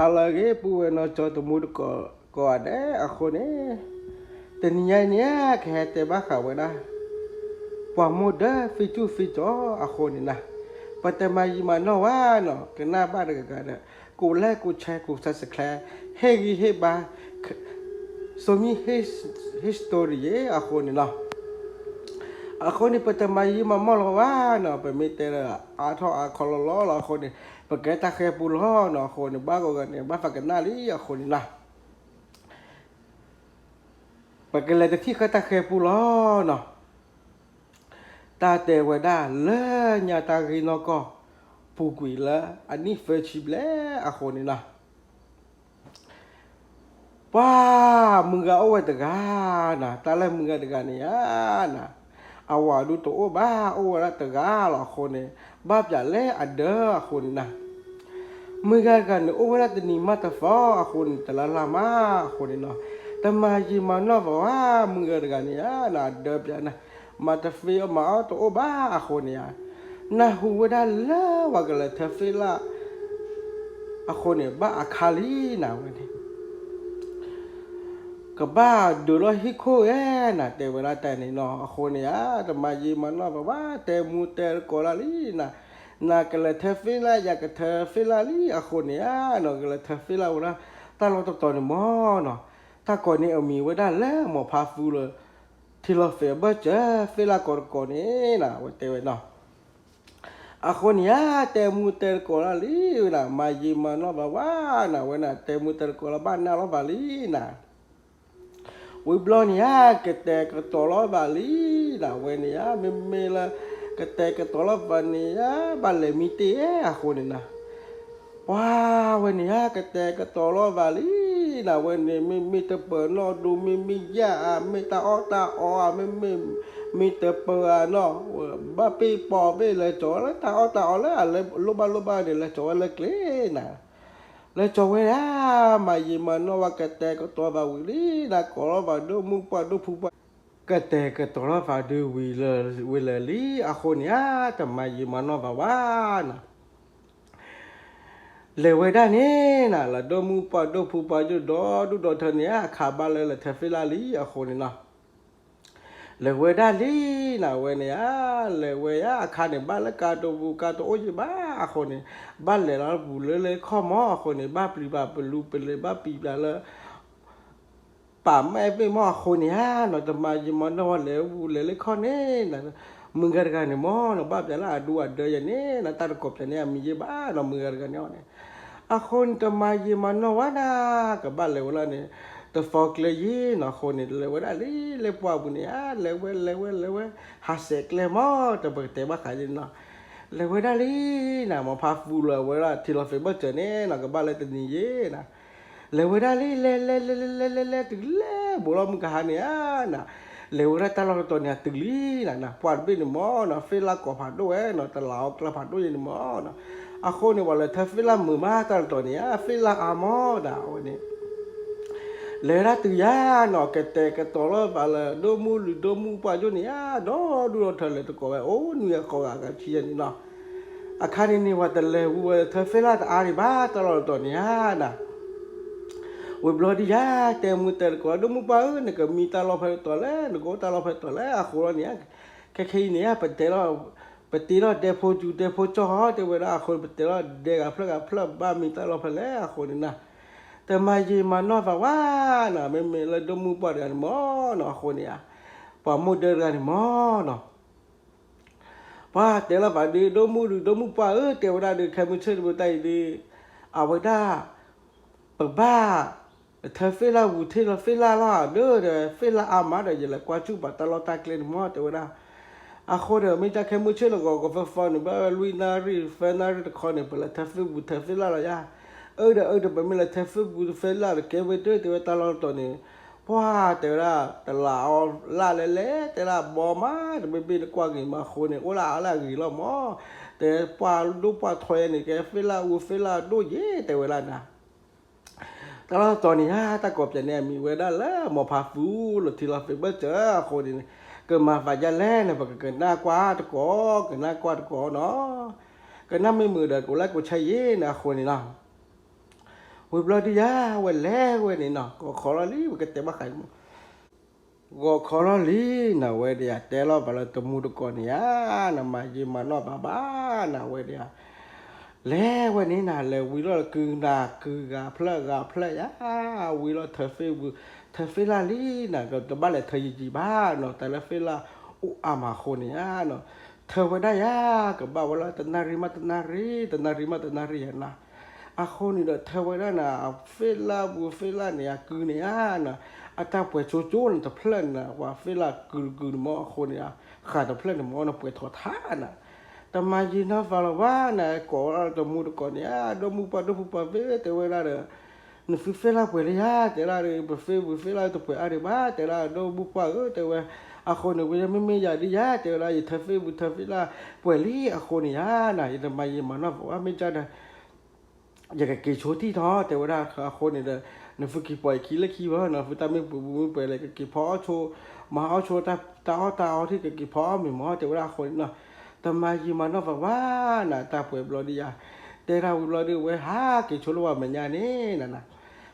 အလၢဂ့ၤ ပုၢ်ဝဲၢ်နီၢ်ကၠီတမူတကိးကိးဂၤဒဲးအဃိန့ၣ်, တနံၤညါအံၤန့ၣ် ကဟဲတဲဘၣ်ဃးဝဲဒၣ် ပှၤမိၢ်ဒၢဖံးတူၢ်ဖံးကၠီအဃိန့ၣ်နီၤ, ပတမၤယံာ်မၤနီၢ်ဝဲနီၤ, ကနၣ်ဘၣ်တဂၤဂၤဒီး ကိးလဲၣ်ကိးဆဲးကိး subscribe ဟ့ၣ်ဂံၢ်ဟ့ၣ်ဘါ Somi History အဃိန့ၣ်နီၤ. အဃိန့ၣ် ပတမၤယံာ်မၤနီၢ်လီၤဝဲနီၤ, ပမ့ၢ်တဲဒီးအါထီၣ်အါခီလီၤလီၤလီၤအဃိန့ၣ်, ပကဲတၢ်ဃဲၤပူလီၤနီၤ, အဃိန့ၣ် ဘၣ်ဂီၤဂၤန့ၣ် ဘၣ်သးကနၣ်လံအဃိန့ၣ်နီၤ. ပကလဲၤတထံၣ်ဃာ်တၢ်ဃဲၤပူလီၤနီၤ. တၢ်တဲဝဲဒၣ်လၢညါတၢ်ဂ့ၢ်နီၢ်ကီၢ် ပူၤကွံာ်လၢအနံၣ်သၢဆံဘျဲၣ်အဃိန့ၣ်နီၤ, ပှၤမုၢ်ဂၤအိၣ်ဝဲတဂၤနီၤ, တၢ်လၢမုၢ်ဂၤတဂၤန့ၣ်ဧါနီၤ, အဝၤဒူတအိၣ်ဘၣ်, အိၣ်ဝဲဒၣ်တဂၤလီၤအဃိန့ၣ်, ဘၣ်ပၠးလၢအဒၢအဃိန့ၣ်နီၤ. မုၢ်ဂၤတဂၤန့ၣ် အိၣ်ဝဲဒၣ်တနံၤမးတသီအဃိန့ၣ် တလၢ်လၢ်မးအဃိန့ၣ်နီၤ, တမၤယံာ်မၤနီၢ်ဘၣ်ဝဲ, မုၢ်ဂၤတဂၤန့ၣ်ဧါနီၤ, အဒၢပၠးနီၤ, မၤတသ့အီၣ်မၤအီၣ်တအိၣ်ဘၣ်အဃိန့ၣ်ဧါ, နၢ်ဟူဝဲဒၣ်လၢပှၤကလဲၤထၢဖ့ၣ်လၢ် အဃိန့ၣ် ဘၣ်အခါလံနီၤဝဲန့ၣ် ကဘၣ်ဒုးလီၢ်ဟံၣ်ခိၣ်ဧါနီၤ, တဲဝဲဒၣ်တၢ်န့ၣ်နီၤ, အဃိန့ၣ်ဧါ, တမၤယံာ်မၤနီၢ်ဘၣ်ဝဲ, တဲမူတဲသကိးလၢ်လံနီၤ, နကလဲၤထၢဖ့ၣ်လၢ် ယကထၢဖ့ၣ်လၢ်လံအဃိန့ၣ်ဧါနီၤ, ကလဲၤထၢဖ့ၣ်လၢ်ဝဲဒၣ် တၢ်လီၢ်တတီၤန့ၣ်မၢ်နီၤ, တၢ်ကိးန့ၣ်အမံၤဝဲဒၣ်လၢ မိၢ်ဖးသူလၢ ထံလီၤသဲးဘၢၣ်စၢၤ ဖ့ၣ်လၢ်ကိးတကိးန့ၣ်နီၤ, အဝဲတဲဝဲနီၤ. အဃိန့ၣ်ဧါ, တဲမူတဲသကိးလၢ်လံဝဲနီၤ, မၤယံာ်မၤနီၢ်ဘၣ်ဝဲနီၤ, ဝဲန့ၣ် တဲမူတဲသကိးလၢ် ဘၣ်နၢ်လီၤဘၣ်လံနီၤ. ဝံၤဘျီန့ၣ်ဧါ, ကတဲာ်ကတီၤလီၤဘၣ်လံနီၤ, ဝဲန့ၣ်ဧါ, မ့မ့ၢ်လၢ ကတဲာ်ကတီၤလီၤဘၣ်န့ၣ်ဧါ, ဘၣ်လဲၤမံတ့ၢ်အဃိန့ၣ်နီၤ. ပှၤဝဲန့ၣ်ဧါ, ကတဲာ်ကတီၤလီၤဘၣ်လံနီၤ, ဝဲန့ၣ် မ့မ့ၢ်တပၢၤနီၢ်ဒိၣ် မ့မ့ၢ်ယၣ်ဧါ, မ့ၢ်တၢ်အီၣ်တၢ်အီဧါ, မ့မ့ၢ် မ့ၢ်တပၢၤဧါနီၤ, ဘၣ်ပ့ၢ်ပိာ်ဘ့ၣ် လဲၤကၠီၤဝဲလၢတၢ်အီၣ်တၢ်အီလၢအလိၣ်ဘၣ်လိၣ်ဘၣ်န့ၣ် လဲၤကၠီၤဝဲလၢကျဲနီၤ. လဲၤကၠီၤဝဲဒၣ်, မၤယံာ်မၤနီၢ်ဝဲ ကတဲာ်ကတီၤဘၣ်ဝံၤလံနီၤ, ကိးလီၤဘၣ်ဒိၣ်မုၢ်ပှၢ်ဒိၣ်ဖုပှၢ်, ကတဲာ်ကတီၤလီၤဘၣ်ဒုးဝံၤလၢ ဝံၤလၢာ်လံအဃိန့ၣ်ဧါ, တမၤယံာ်မၤနီၢ်ဘၣ်ဝဲနီၤ. လဲၤဝဲဒၣ်န့ၣ်နီၤ, လၢဒိၣ်မုၢ်ပှၢ်ဒိၣ်ဖုပှၢ်ယိၣ်ဒီဒူၣ်ဒီထၢန့ၣ်ဧါ, အခါဘၣ်လၢလဲၤထၢဖ့ၣ်လၢ်လံအဃိန့ၣ်နီၤ. လဲၤဝဲဒၣ်လံနီၤ, ဝဲန့ၣ်ဧါ, လဲၤဝဲဧါ, အခါန့ၣ် ဘၣ်လၢကါတပူၤ ကါတအိၣ်ယံၤဘၣ်အဃိန့ၣ်, ဘၣ်လဲၤလီၤပူၤလၢလၢခီၣ်မၢ်အဃိန့ၣ်, ဘၣ်ပျံၤဘၣ်ပလူၤပလဲၤဘၣ်ပျံၤဘၣ်လၢ ပာ်မၢပ့ၢ်မၢ်အဃိန့ၣ်ဧါနီၤ, တမၤယံာ်မၤနီၢ်ဝဲ လဲၤပူၤလဲၤလၢခီၣ်န့ၣ်နီၤ, မုၢ်ဂၤတဂၤန့ၣ်မၢ်နီၤ, ဘၣ်ပၠးလၢအဒူအဒၢယဲန့ၣ်နီၤ, တၢ်တကိးပၠးန့ၣ် အမံၤယဲဘၣ်နီၤ, မုၢ်ဂၤတဂၤန့ၣ်အီၤန့ၣ်, အဃိန့ၣ် တမၤယံာ်မၤနီၢ်ဝဲဒၣ်, ကဘၣ်လဲၤဝဲလၢန့ၣ် တသီကျဲယံၤနီၤ, အဃိန့ၣ် လဲၤဝဲဒၣ်လံ လၢပှၢ်ပူၤန့ၣ်ဧါ, လဲၤဝဲလဲၤဝဲလဲၤဝဲ, ဟးဆဲးကျဲမၢ် တပကတဲဘၣ်ဃးယဲန့ၣ်နီၤ, လဲၤဝဲဒၣ်လံနီၤ, မိၢ်ဖးသူလၢအဝဲဒၣ်ထံလီၤသဲးဘၢၣ်စၢၤန့ၣ်နီၤ, ကဘၣ်လၢတနံၤယဲနီၤ, လဲၤဝဲဒၣ်လံ လဲၤလဲၤလဲၤလဲၤလဲၤလဲၤလဲၤ တုၤလၢဘူးလီၤမုၢ်ကဟါန့ၣ်ဧါနီၤ, လဲၤဝဲဒၣ်တၢ်လီၢ်တတီၤန့ၣ် အတုၤလံနီၤ, ပှၢ်တဘ့ၣ်န့ၣ်မၢ်နီၤ, ဖ့ၣ်လၢ်ကိးဖးဒိၣ်ဝဲနီၤ, တလးအီကျါဖးဒိၣ်ယဲန့ၣ်မၢ်နီၤ, အဃိန့ၣ် ပှၤလဲၤထၢဖ့ၣ်လၢ်မုာ်မး တၢ်တတီၤန့ၣ်ဧါ, ဖ့ၣ်လၢ်အါမၢ်ဒၣ်ဝဲန့ၣ် လဲၤဒၣ်တုၤယၤနီၤ, ကတဲာ်ကတီၤလီၤဘၣ်လၢ ဒိၣ်မုၢ်လုၢ်ဒိၣ်မုၢ်ပှၢ်ယိၣ်န့ၣ်ဧါ, ဒီဒူၣ်ဒီထၢလဲၤသကိးဝဲ အိၣ်နွံအဃီဂၤကဆံယဲန့ၣ်နီၤ, အခါန့ၣ်န့ၣ် ပှၤတလဲၤဝံၤဝဲထၢဖ့ၣ်လၢ်တအါဒံးဘၣ် တၢ်လီၢ်တတီၤန့ၣ်ဧါနီၤ, ဝံၤဘျီဒ်ယၤ တဲမူတဲသကိး ဒိၣ်မုၢ်ပှၢ်ဧၢ နကမံတၢ်လီၢ်ဖဲတတီၤလဲၣ်, နကအိၣ်တၢ်လီၢ်ဖဲတတီၤလဲၣ် အဃိလီၤန့ၣ်ဧါ, ခဲခဲအံၤန့ၣ် ပတဲလီၤ ပတ့ထီၣ်ဒဲဖိကူ ဒဲဖိကၠီဟီ တဲဝဲဒၣ်အဃိန့ၣ် ပတဲလီၤဒဲဂၤဖျၢၣ်ဂၤဖျၢၣ် ဘၣ်မံတၢ်လီၢ်ဖဲလဲၣ်အဃိန့ၣ်နီၤ, တမၤယံာ်မၤနီၢ်သးဝဲနီၤ, မ့မ့ၢ်လၢဒိၣ်မုၢ်ပှၢ်တဂၤန့ၣ်မၢ်နီၤ, အဃိန့ၣ်ဧါ, ပှၤမိၢ်ဒၢတဂၤန့ၣ်မၢ်နီၤ ပှၤတဲလီၤပာ်ဒုး ဒိၣ်မုၢ်ဒုး ဒိၣ်မုၢ်ပှၢ်ဧၢ တဲဝဲဒၣ်ဒီး ခဲမုၢ်ဆ့ၣ်တဘိတၢ်အံၤဒီး အဝဲဒၣ် ပဘၣ် ထၢဖ့ၣ်လၢ်ဝံၤ ထံၣ်လီၤဖ့ၣ်လၢ်လီၤဒီး ဖ့ၣ်လၢ်အါမးဒီး ယလဲၤကွၢ်ဆူၣ်ပာ်တၢ်လီၢ်တၢ်ကျဲန့ၣ်မၢ် တဲဝဲဒၣ်. အဃိဒီး မ့ၢ်တၢ်ခဲမုၢ်ဆ့ၣ်လီၤ ဂီၤဂီၤဖီဖီန့ၣ် ဘၣ်ဝဲလွံၢ်နၣ်ရံၣ် သၢနၣ်ရံၣ်တခီန့ၣ် ပလဲၤထၢဖ့ၣ်ဝံၤထၢဖ့ၣ်လၢ်လီၤယါ. အၢဒီး အၢဒီး ပမ့ၢ်လဲၤထၢဖ့ၣ်ဝံၤထၢဖ့ၣ်လၢ်ဒီး ကဲဝဲတၢ် တဲဝဲတၢ်လီၢ်တတီၤန့ၣ် ပှၤတဲဝဲဒၣ် တလးအီၣ်လၢ်လဲၣ်လဲၣ် တဲဒၣ်ဘီမး တဘ့ၣ်ဘ့ၣ်နကွၢ်ဂ့ၤမးအဃိန့ၣ် အိၣ်လၢအါလၢအဂ့ၤလီၤမး. တဲပှၤဒိၣ်ပှၤထီယဲန့ၣ် ကဲဖ့ၣ်လၢ်အူဖ့ၣ်လၢ်ဒိၣ်ယဲ တဲဝဲဒၣ်နၤ. တၢ်လီၢ်တတီၤန့ၣ်ဧါ တၢ်ကိးပၠးန့ၣ် အမံၤဝဲဒၣ်လၢ မိၢ်ဖးသူလၢထံလီၤသ့းဘၢၣ်စၢၤအဃိန့ၣ် ကမၤသးဒ်လဲၣ်န့ၣ် ပကကနၣ်ကွၢ်တကိး ကနၣ်ကွၢ်တကိးနီၤ. ကနၣ်မ့ၢ်မုာ်ဒီး ကအိၣ်လၢကိးဆၢယဲန့ၣ်အဃိန့ၣ်လီၤ. ဝံၤဘျီဒုးယၤ ဝဲလဲၤဝဲန့ၣ်နီၤ ဂီၤခီလီၤလံ ပကတဲဘၣ်ဃးမး ဂီၤခီလီၤလံ နဝဲဒၣ်ယၤ တဲလီၤဘၣ်လၢတမူတကိးန့ၣ်ဧါ, နမၤယံာ်မၤနီၢ်ဘၣ်ဘၣ် နဝဲဒၣ်ယၤ လဲၤဝဲန့ၣ်နၤ လဲၤဝံၤလီၤကုၤနၤ ကုၤဂၤဖျၢၣ်ဂၤဖျၢၣ်ယၤ, ဝံၤလီၤထၢၣ်ဖ့ၣ်ပူၤ ထၢၣ်ဖ့ၣ်လၢ်လံနၤ တဘၣ်လဲၤထၢၣ်ယံာ်ယံာ်ဘၣ်နီၤ တၢ်လၢဖ့ၣ်လၢ်အိၣ်အါမးအဃိန့ၣ်ဧါနီၤ, ထၢၣ်ဝဲဒၣ်ယၤ ကဘၣ်ဝဲလၢတနၣ်ရံၣ်မးတနၣ်ရံၣ် တနၣ်ရံၣ်မးတနၣ်ရံၣ်ယၤနၤ, အဃိန့ၣ်ဒီး ထၢၣ်ဝဲဒၣ်နၤ ဖ့ၣ်လၢ်ပူၤဖ့ၣ်လၢ်န့ၣ် အကုၤန့ၣ်ဧါနၤ, အတၢ်ပှဲၤကၠိကၠိန့ၣ်တဖျၢၣ်န့ၣ် ပှၤဖ့ၣ်လၢ်ကုၤတကုၤန့ၣ်မ့ၢ်အဃိန့ၣ်ဧါ, ဃၣ်တဖျၢၣ်န့ၣ်မ့ၢ်နပှဲၤထီၣ်ထါနၤ, တမၤယံာ်နီၢ်သးလၢၤဘၣ်နၤ ကိးဝဲဒၣ်တမူတကိးန့ၣ်ဧါ, ဒီမူပှၢ်ဒိၣ်ဖိပှၢ်ဖ့ၣ် တဲဝဲဒၣ်ဒီး နဖုဖ့ၣ်လၢ်ပှဲၤလံဧါ တဲဒၣ်ဒီး ပဖ့ၣ်ပူၤဖ့ၣ်လၢ်တပှဲၤအါဒံးဘၣ် တဲဒၣ်ဒီမူပှၢ်ဧၢ တဲဝဲ, အဃိန့ၣ် ဝဲမ့မ့ၢ်ယၤဒုးယၤ တဲဝဲဒၣ် ယထၢၣ်ဖ့ၣ်ပူၤထၢၣ်ဖ့ၣ်လၢ်ပှဲၤလံအဃိန့ၣ်ဧါနၤ ယတမၤယံာ်မၤနီၢ်သးဘၣ် မ့ၢ်ကဒီး ယကက့ၤဆိထံၣ်ထီၣ် တဲဝဲဒၣ်အဃိန့ၣ်ဒီး နဖုက့ၤပိာ်ယခံလၢခံဘၣ်နီၤ ဖုတၢ်မ့ၢ်ပူၤပူၤမ့ၢ်ပှဲၤလဲၣ် ကက့ၤဖီအီၣ်ဆိ မၤအီၣ်ဆိ တၢ်အီၣ်တၢ်အီထံၣ် ကက့ၤဖီအီၣ်မ့ၤမ့ၢ် တဲဝဲဒၣ်အဃိန့ၣ်နီၤ, တမၤယံာ်မၤနီၢ်သးဘၣ်နၤ တၢ်ပှဲၤဘျီဒုးယၤ, တဲဒၣ်ဝံၤဘျီဒုး ဝဲဟးက့ၤဆိလၢပှၤမဲာ်ညါန့ၣ်နၤ,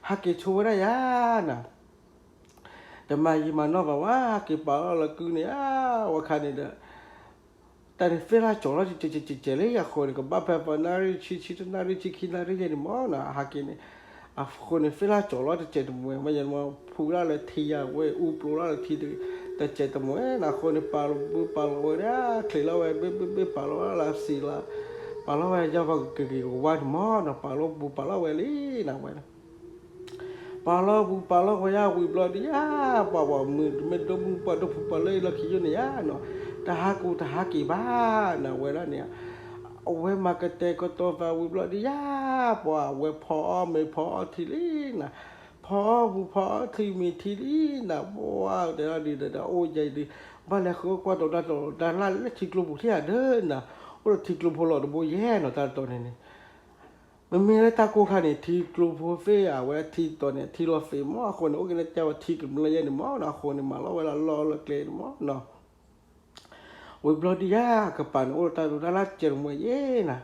ဟးက့ၤဆိဝဲဒၣ်ယၤနၤ တမၤယံာ်မၤနီၢ်ဘၣ်ဝဲ ဟးက့ၤပာ်လီၤလၢကုၤန့ၣ်ဧါ, ဝဲခါန့ၣ်ဒီး တၢ်န့ၣ်ဖ့ၣ်လၢ်ကၠီၤလီၤကဲးကဲးကဲးလံ အဃိန့ၣ် ကဘၣ်ဖဲပနၣ်ရံၣ်ဆံ ဆံတနၣ်ရံၣ်ဆံခံနၣ်ရံၣ်ယဲန့ၣ်မ့ၢ်နီၤ ဟးက့ၤန့ၣ်, အဃိန့ၣ် ဖ့ၣ်လၢ်ကၠီၤလီၤတစဲးတမှဲၤ မ့ၢ်ယဲန့ၣ်မ့ၢ် ဖူလၢ်လၢထံယၤဝဲ အူပျိလၢ်လၢထံ တစဲးတမှဲၤနၤ အဃိန့ၣ် ပာ်လီၤဘုပာ်လီၤဝဲဒၣ် ချံးလီၤဝဲ ဘ့ၣ်ဘ့ၣ်ဘ့ၣ် ပာ်လီၤဝဲလၢစံးလီၤ, ပာ်လီၤဝဲယၤပှၤကဂ့ၤကဝါန့ၣ်မ့ၢ်နီၤ ပာ်လီၤဘုပာ်လီၤဝဲလံနၤဝဲ ပာ်လီၤပူၤပာ်လီၤဝဲယါ ဝံၤဘျီဒုးယါ ပှၤဝဲမုၢ်မ့ၢ်ဒိၣ်မုၢ်ပှၢ်ဒိၣ်ဖိပှၢ်လၢအလီၢ်ခံယိၣ်န့ၣ်ယါနီၤ, တဟးကူတဟးက့ၤဘၣ်နၤဝဲဒၣ်န့ၣ်, အဝဲမၤကတဲာ်ကတီၤသးဝံၤဘျီဒုးယါ ပှၤဝဲဖီအီၣ်မ့ၤဖီအီၣ်ထံလံနၤ, ဖီအီၣ်ပူၤဖီအီၣ်ထံမ့ၤထံလံနၤ, ပှၤတဲဒၣ်ဒုးဒီး အိၣ်ယဲဒုး ဘၣ်လဲၤဃုကွၢ်တီၤတၢ်တီၤတၢ်လၢ်လၢထံကျိပူၤထံၣ်ဧါဒၢနၤ, အိၣ်ဒီးထံကျိဖိလီၤတဘိယဲနီၤ တၢ်တီၤန့ၣ်န့ၣ် မ့မ့ၢ်လၢတၢ်ကိၢ်ခါန့ၣ် ထံကျိဖိသ့ၣ်အဝဲထံတီၤန့ၣ် ထံလီၤသ့ၣ်မ့ၢ်အဃိန့ၣ် အိၣ်က့ၤလၢတဲဝဲထံကမျၢၢ်ယဲန့ၣ်မ့ၢ်နီၤ အဃိန့ၣ် မၤလီၤဝဲလၢလီၢ်လၢကျဲန့ၣ်မ့ၢ်နီၤ, ဝံၤဘျီဒုးယါ ကပၤန့ၣ် အိၣ်ဒီးတၢ်ဒိးတၢ်လၢ်တစဲးတမှဲၤယဲနၤ,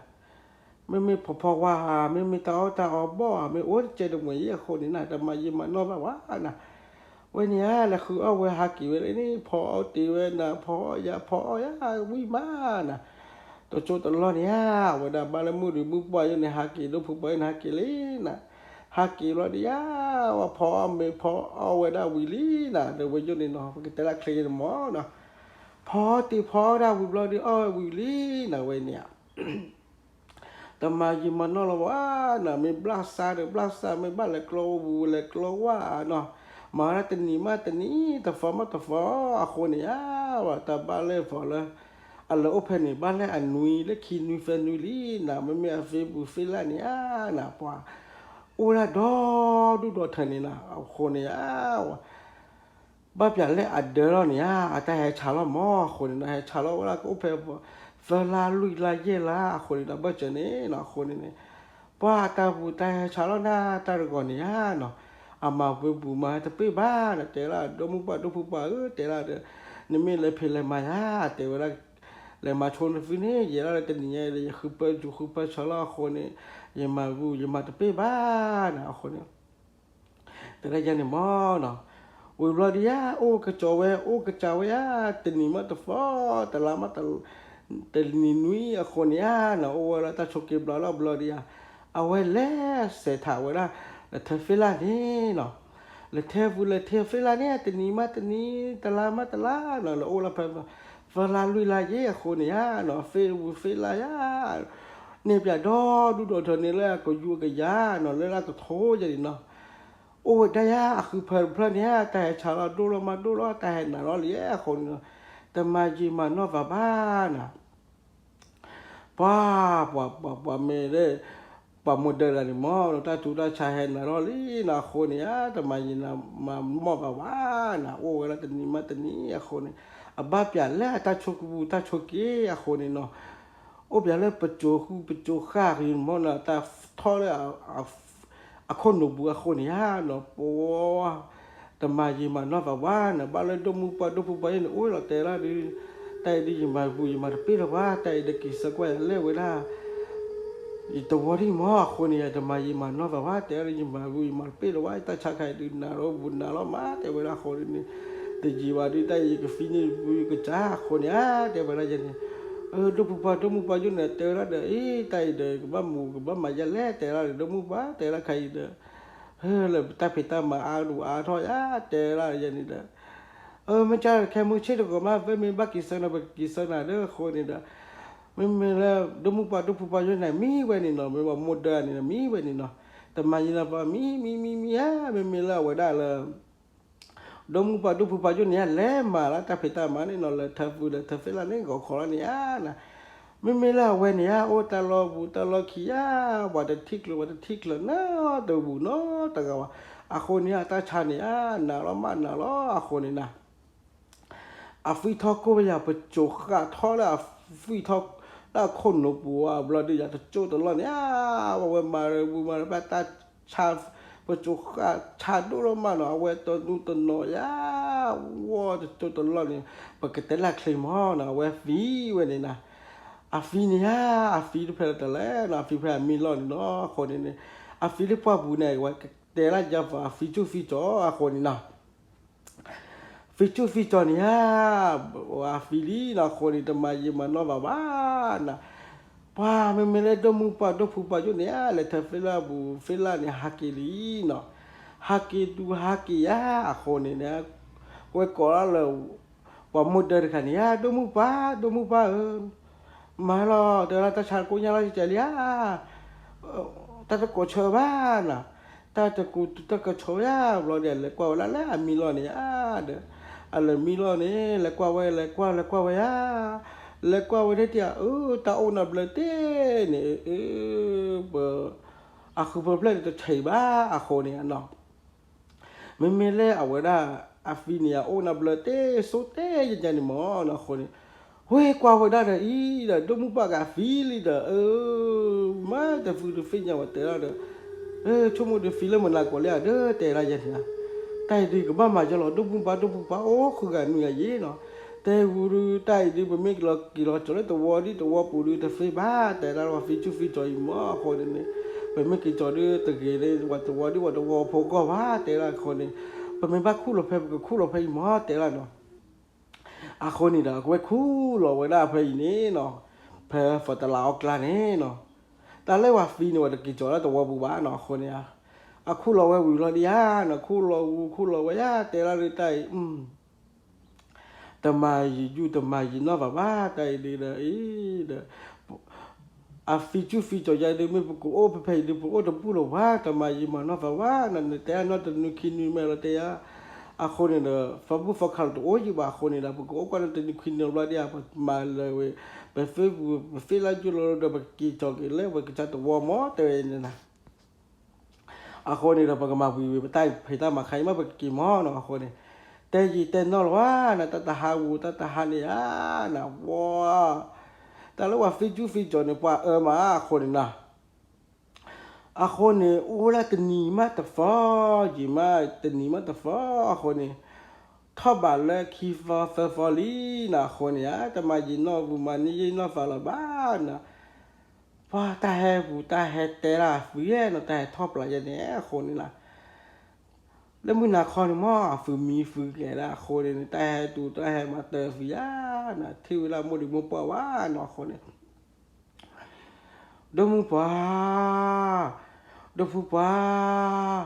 မ့မ့ၢ်ဖီဖီဝါဧါ မ့မ့ၢ်တၢ်အီၣ်တၢ်အီဘီၣ်ဧါ မ့ၢ်အိၣ်တစဲးတမှဲၤယဲအဃိန့ၣ်နၤ တမၤယံာ်မၤနီၢ်ဘၣ်ဝဲနၤ, ဝဲန့ၣ်ဧါ လဲၤဃုအီၣ်ဝဲဟးက့ၤဝဲလၢန့ၣ် ဖီအီၣ်တ့ၢ်ဝဲနၤ ဖီအီၣ်ယၤဖီအီၣ်ယၤဝံၣ်မးနၤ, တစိၢ်တလီၢ်န့ၣ်ဧါ အဝဲဒၣ်ဘၣ်လၢမုၢ်ဒုးမုၢ်ပှၢ်ယိၣ်န့ၣ် ဟးက့ၤဒိၣ်ဖုပှၢ်ယိၣ်န့ၣ် ဟးက့ၤလံနၤ, ဟးက့ၤဘျီဒုးယါ ဝဲဖီအီၣ်မ့ၤဖီအီၣ်ဝဲဒၣ်ဝံၤလံနၤ ဒီးဝဲယိၣ်န့ၣ်နီၤ ပကတဲလၢချ့န့ၣ်မ့ၢ်နီၤ, ဖီအီၣ်တ့ၢ်ဖီအီၣ်ဒၣ်ဝံၤဘျီဒုးအီၣ်ဝဲဝံၤလံနၤ ဝဲန့ၣ်ဧါ တမၤယံာ်မၤနီၢ်လၢၤဘၣ်နၤ မ့ၢ်ဘျၣ်စးဒီးဘျၣ်စး မ့ၢ်ဘၣ်လဲၤကျီဝဲပူၤလဲၤကျီဝဲဧါနီၤ, မၤဝဲဒၣ်တနံၤမးတနံၤ တသီမးတသီ အဃိန့ၣ်ဧါ တၢ်ဘၣ်လၢဖီလၢ အလၢအိၣ်ဖဲန့ၣ် ဘၣ်လၢအနွံလၢခံနွံသၢနွံလံနၤ မ့မ့ၢ်အဖ့ပူၤဖ့လၢ်န့ၣ်ဧါနၤ ပှၤ အိၣ်ဝဲဒၣ်ဒီဒူၣ်ဒီထၢန့ၣ်နၤ အဃိန့ၣ်ဧါ ဘၣ်ပျၢ်လၢအဒၢလီၤန့ၣ်ဧါ အတၢ်ဟဲဆါလီၤမး အဃိန့ၣ်ဒီး ဟဲဆါလီၤဝဲဒၣ်ကအိၣ်ဖဲ သၢလါလွံၢ်လါယဲၢ်လါ အဃိန့ၣ်ဒီး ဘၢၣ်စၢၤန့ၣ်နီၤ အဃိန့ၣ်န့ၣ် ပှၤအတၢ်ပူၤတၢ်ဟဲဆါလီၤနၤ တၢ်တဂီၤန့ၣ်ဧါနီၤ အမၤဝဲပူၤမၤတပ့ၢ်ဘၣ်ဒီး တဲဒၣ်ဒီမုၢ်ပှၢ်ဒိၣ်ဖိပှၢ်ဧၢ တဲဒၣ်ဒီး နမ့ၢ်လဲၤဖံးလဲၤမၤယါ တဲဝဲဒၣ် လဲၤမၤဆိနသုန့ၣ် ယဲဒၣ်လၢတနံၤညါဒီး ယဃုပၢစူၤဃုပၢဆၢလီၤအဃိန့ၣ် ယမၤပူၤ ယမၤတပ့ၢ်ဘၣ်နၤ အဃိန့ၣ် တဲဒၣ်ယဲန့ၣ်မ့ၢ်နီၤ ဝံၤဘျီဒုးယါ အိၣ်ကစီၤဝဲ အိၣ်ကစၢ်ဝဲယါ တနံၤမးတသီ တလါမး တနံၤနွံအဃိန့ၣ်ဧါနီၤ အိၣ်ဝဲလၢတၢ်ဆိးက့ဘျီလီၤဘျီဒုးယါ အဝဲလဲၤစဲးထးဝဲဒၣ် လၢထၢၣ်ဖ့လၢ်န့ၣ်နီၤ လၢထၢၣ်ပူၤလၢထၢၣ်ဖ့လၢ်န့ၣ် တနံၤမးတနံၤ တလါမးတလါနီၤ လၢအိၣ်လၢဖဲ သၢလါလွံၢ်လါယဲၢ်အဃိန့ၣ်ဧါနီၤ ဖ့ပူၤဖ့လၢ်ယါ န့ၢ်ပၠးဒီဒူၣ်ဒီထၢန့ၣ်လၢအကယူၤအကယၤနီၤ လၢလၢကထိယဲန့ၣ်နီၤ အိၣ်ဝဲဒၣ်ယါအဃုဖၢတဖျၢၣ်န့ၣ်ဧါ တၢ်ဟဲဆါလီၤဒိၣ်လီၤမးဒိၣ်လီၤ တၢ်ဟဲနးလီၤလံအဃိန့ၣ်နီၤ တမၤယံာ်မၤနီၢ်သးဘၣ်နၤ ပှၤ ပှၤ ပှၤ ပှၤမ့ၢ်လၢ ပှၤမိၢ်ဒၢးတဂၤန့ၣ်မ့ၢ်နီၤ တၢ်ထူးတၢ်ဆါဟဲနးလီၤလံနီၤ အဃိန့ၣ်ဧါ တမၤယံာ်မၤနီၢ်သးဘၣ်နၤ အိၣ်ဝဲဒၣ်တနံၤမးတနံၤအဃိန့ၣ် အဘၣ်ပၠးလၢအတၢ်ဆိကပူၤတၢ်ဆိးက့အဃိန့ၣ်နီၤ အိၣ်ပၠးလၢပစိၤဃုပစိၤဃာ်ဂ့ၤမ့ၢ်နီၤ တၢ်ထီၣ်လၢ အခိၣ်နူာ်ပူၤအဃိန့ၣ်ဧါနီၤ ပှၤ တမၤယံာ်မၤနီၢ်သးဘၣ်နၤ ဘၣ်လၢဒိၣ်မုၢ်ပှၢ်ဒိၣ်ဖိပှၢ်ယဲန့ၣ် အိၣ်လီၤတဲာ်လၢဒုး တၢ်အံၤဒုးယမၤပူၤယမၤတပ့ၢ်လၢၤဘၣ် တၢ်အံၤဒုးက့ၤဆၢကွၢ်ယၤလဲၣ်ဝဲဒၣ် ယတဝီဒံးမး အဃိန့ၣ် ယတမၤယံာ်မၤနီၢ်သးဘၣ် တဲဒၣ် ယမၤဝံၤယမၤတပ့ၢ်လၢၤဘၣ် တၢ်ဆါခါအံၤဒုးနးဒီးဘူးနးလီၤမး တဲဝဲဒၣ်အဃိန့ၣ် တယံာ်ဘၣ်ဒုး တၢ်အံၤယကသံန့ၢ်ဘုကစၢ်အဃိန့ၣ်ဧါ တဲဝဲဒၣ်ယဲန့ၣ် ဒိၣ်မုၢ်ပှၢ် ဒိၣ်မုၢ်ပှၢ်ယိၣ်န့ၣ် တဲဝဲဒၣ်ဒီး အ့ တၢ်အံၤဒီး ကဘၣ်မူကဘၣ်မၤယဲလဲၣ် တဲဒၣ်ဒီး ဒိၣ်မုၢ်ပှၢ် တဲဒၣ်ခါအံၤဒီး လၢတၢ်ဖံးတၢ်မၤအါဒိၣ်အါထီၣ်ယါ တဲဒၣ်ယဲန့ၣ်ဒီး မ့ၢ်ကၢ်ခဲမုၢ်ဆ့ၣ်တဂီၤမး ဖဲမ့ၢ်ဘၣ်က့ၤဆၢနၤ ပကက့ၤဆၢနၤဒီးအဃိန့ၣ်ဒီး မ့မ့ၢ်လၢ ဒိၣ်မုၢ်ပှၢ်ဒိၣ်ဖုပှၢ်ယိၣ်န့ၣ် မံဝဲန့ၣ်နီၤ မ့ၢ်ပှၤမိၢ်ဒၢန့ၣ် မံဝဲန့ၣ်နီၤ တမၤယံာ်နီၢ်ပှၢ် မံ မံ မံ မံဧါ မ့မ့ၢ်လၢအဝဲဒၣ်လၢ ဒိၣ်မုၢ်ပှၢ်ဒိၣ်ဖုပှၢ်ယိၣ်န့ၣ်ဧါ လဲၤမၤလၢတၢ်ဖံးတၢ်မၤန့ၣ်နီၤ လၢထၢဖုလၢထၢဖ့လၢ်န့ၣ် ဂီၤခီလီၤန့ၣ်ဧါ မ့မ့ၢ်လၢအဝဲန့ၣ်ဧါ အိၣ်တၢ်လီၢ်ဘူးတၢ်လီၢ်ခံဧါ ပှၤတထံၣ်ကျၢၤ ပှၤတထံၣ်ကျၢၤနီတဘူၣ်နီတဂၤဘၣ် အဃိန့ၣ်ဧါ တၢ်ဆါန့ၣ်ဧါ နးလီၤမးနးလီၤ အဃိန့ၣ်နၤ အဖံထီၣ်ကိၢ်ဝဲယၤ ပစိာ်ဃာ်ထီၣ်လၢအဖံထီၣ် လၢအခိၣ်နူာ်ပူၤအဘျီဒီး ယၤတကၠိတလီၢ်န့ၣ်ဧါ ဝဲမၤရဘူးမၤရဘၣ်တၢ်ဆါ ပစိာ်ဃာ်ဆါဒိၣ်လီၤမးနီၤ အဝဲတနူတနီၤယါ ဝီတကၠိတလီၢ်န့ၣ် ပကတဲလၢချ့မးနီၤ အဝဲဖံဝဲန့ၣ်နၤ အဖံန့ၣ်ဧါ အဖံတဖဲလၢတၢ်လဲၣ်နီၤ အဖံဖဲအမံလီၢ်န့ၣ်နီၤ အဃိန့ၣ်န့ၣ် အဖံလၢပှၢ်ပူၤန့ၣ် ဝဲကတဲလၢယၤပှၤအဖံကၠူၣ်ဖံကၠီအဃိန့ၣ်နီၤ ဖံကၠူၣ်ဖံကၠီန့ၣ်ဧါ အဖံလံနီၤ အဃိန့ၣ် တမၤယံာ်မၤနီၢ်ဘၣ်ဘၣ်နၤ ပှၤမ့မ့ၢ်လၢဒိၣ်မုၢ်ပှၢ်ဒိၣ်ဖုပှၢ်ယိၣ်န့ၣ်ဧါ လဲၤထၢဖ့လၢ်ဘူးဖ့လၢ်န့ၣ် ဟးက့ၤလံနီၤ ဟးက့ၤဒုးဟးက့ၤယါ အဃိန့ၣ်န့ၣ် ဝဲကိးလီၤလၢ ပှၤမိၢ်ဒၢတခါန့ၣ်ဧါ ဒိၣ်မုၢ်ပှၢ် ဒိၣ်မုၢ်ပှၢ်ဧၢ မၤလီၤ တဲဝဲဒၣ်တၢ်ဆါကိညါလီၤ ကကဲလံဧါ တၢ်တကိးဆၢဘၣ်နၤ တၢ်တကိးတုၤတၢ်ကဆီယါ ဘျီဒီး လဲၤကွၢ်ဝဲဒၣ်လၢအမံလီၢ်န့ၣ်ဧါဒီး အလဲၤမံလီၢ်န့ၣ် လဲၤကွၢ်ဝဲ လဲၤကွၢ် လဲၤကွၢ်ဝဲယါ လဲၤကွၢ်ဝဲဒၣ်တံၢ် အၢ တၢ်အိၣ်နၤဘျၢတ့ၢ်န့ၣ် အၢ ပ အဃုဖၢဖျၢၣ်န့ၣ်တဆံးဘၣ်အဃိန့ၣ်နီၤ မ့မ့ၢ်လၢအဝဲဒၣ် အဖံန့ၣ် အအိၣ်နၤဘျၢတ့ၢ် စိတ့ၢ်ယညါန့ၣ်မးနီၤအဃိန့ၣ် ဝဲကွၢ်ဝဲဒၣ်ဒီးအံၤဒီး ဒိၣ်မုၢ်ပှၢ်ကဖံလံဒီး အၢ မၤတဖုတဖ့ၣ်ညါဝဲတဲဒၣ်ဒီး ဆိကမိၣ်ဒီးဖံလၢမနၤကိးလံဧါဒီး တဲဒၣ်ယဲန့ၣ် တၢ်အံၤဒုးကဘၣ်မၤယဲလီၤ ဒိၣ်မုၢ်ပှၢ်ဒိၣ်ဖုပှၢ် အိၣ်ဃုဂၤနွံဂၤယ့ၣ်နီၤ တဲဝဲဒုး တၢ်အံၤဒုး ပမ့ၢ်က့ၤလီၤက့ၤလီၤကၠီၤလၢတဝီဒ်တဝီပူၤဒုးတသ့ဘၣ် တဲဒၣ်လၢပှၤဖံကၠူၣ်ဖံကၠီအံၤမးအဃိန့ၣ်န့ၣ် ပမ့ၢ်က့ၤကၠီၤဒုးတဂ့ၤန့ၣ် ဝဲတဝီဒ်ဝဲတဝီဖိကီၢ်ဘၣ် တဲဒၣ်အဃိန့ၣ် ပမ့ၢ်ဘၣ်ခူၣ်လီၤဖဲ ပကခူၣ်လီၤဖဲအံၤမး တဲဒၣ်နီၤ အဃိန့ၣ်ဒီး အဝဲခူၣ်လီၤဝဲဒၣ်ဖဲအံၤန့ၣ်နီၤ ဖဲဖီတလးအီၣ်ကျါန့ၣ်နီၤ တၢ်လၢပှၤဖံန့ၣ် ဝဲတက့ၤကၠီၤလၢတဝီပူၤဘၣ်နီၤ အဃိန့ၣ် အခူၣ်လီၤဝဲဝံၤလီၤဒံးဧါနီၤ ခူၣ်လီၤဝဲယါ တဲဒၣ်ဒုးတၢ်အံၤ တမၤယံာ်ယူၢ်တမၤယံာ်နီၢ်ဘၣ်ဘၣ် တၢ်အံၤဒုးဒီးအံၤဒီး အဖံကၠူၣ်ဖံကၠီၤယါဒုး မ့ၢ်ပကအိၣ်ဖဲဖဲအံၤဒုး ပအိၣ်တဘူၣ်လၢၤဘၣ် တမၤယံာ်မၤနီၢ်ဘၣ်ဘၣ် နတဲအနီၢ်တနုၤခံနုၤမဲာ်လီၤတဲယါ အဃိန့ၣ်ဒီး ဖီဘူၣ်ဖီခါလီၤတအိၣ်ယံၤဘၣ်အဃိန့ၣ်ဒီး ပကအိၣ်ကွၢ်လၢတနုၤခံနုၤဘျီဒံးဧါ ပမၤလၢဝဲ ပသ့ပူၤ ပသ့လၢယိၢ်လီၤဒီး ပကက့ၤကၠီၤက့ၤလၢပကစၢ်တဝီမး တဲဝဲန့ၣ်နၤ အဃိန့ၣ်ဒီး ပကမၤဝံၤဝံၤ ပတၢ်ဖံးတၢ်မၤခါအံၤမး ပကက့ၤမးနီၤ အဃိန့ၣ် တဲယံာ်တဲနီၢ်လီၤဘၣ်နၤ တၢ်တဟါဝူၤ တၢ်တဟါန့ၣ်ဧါ နၤ ဝီ တၢ်လၢပှၤဖံကၠူၣ်ဖံကၠီၤန့ၣ် ပှၤအၢမးအဃိန့ၣ်နၤ အဃိန့ၣ် အိၣ်ဝဲဒၣ်တနံၤမးတသီ ယံာ်မးတနံၤမးတသီ အဃိန့ၣ် ထီၣ်ဘးလၢခံသီသၢသီလံနၤ အဃိန့ၣ်ဧါ တမၤယံာ်နီၢ်ဝံၤ မၤန့ၢ်ယံာ်နီၢ်သးလၢၤဘၣ်နၤ ပှၤတၢ်ဟဲပူၤ တၢ်ဟဲတဲဒၣ်သုယဲၢ်နီၤ တၢ်ဟဲထီၣ်ပျးယဲၢ်န့ၣ် အဃိန့ၣ်နၤ လၢမုၢ်နၤခီန့ၣ်မး အသုးမံသုးကဲၤဒၣ်အဃိန့ၣ် တၢ်ဟဲတူၢ်တၢ်ဟဲမၤတၢ်သုယါနၤ ထံၣ်ဝဲဒၣ်မိၢ်ဒံးမိၢ်ပှၢ်ဝဲနီၤ အဃိန့ၣ် ဒိၣ်မုၢ်ပှၢ် ဒိၣ်ဖုပှၢ်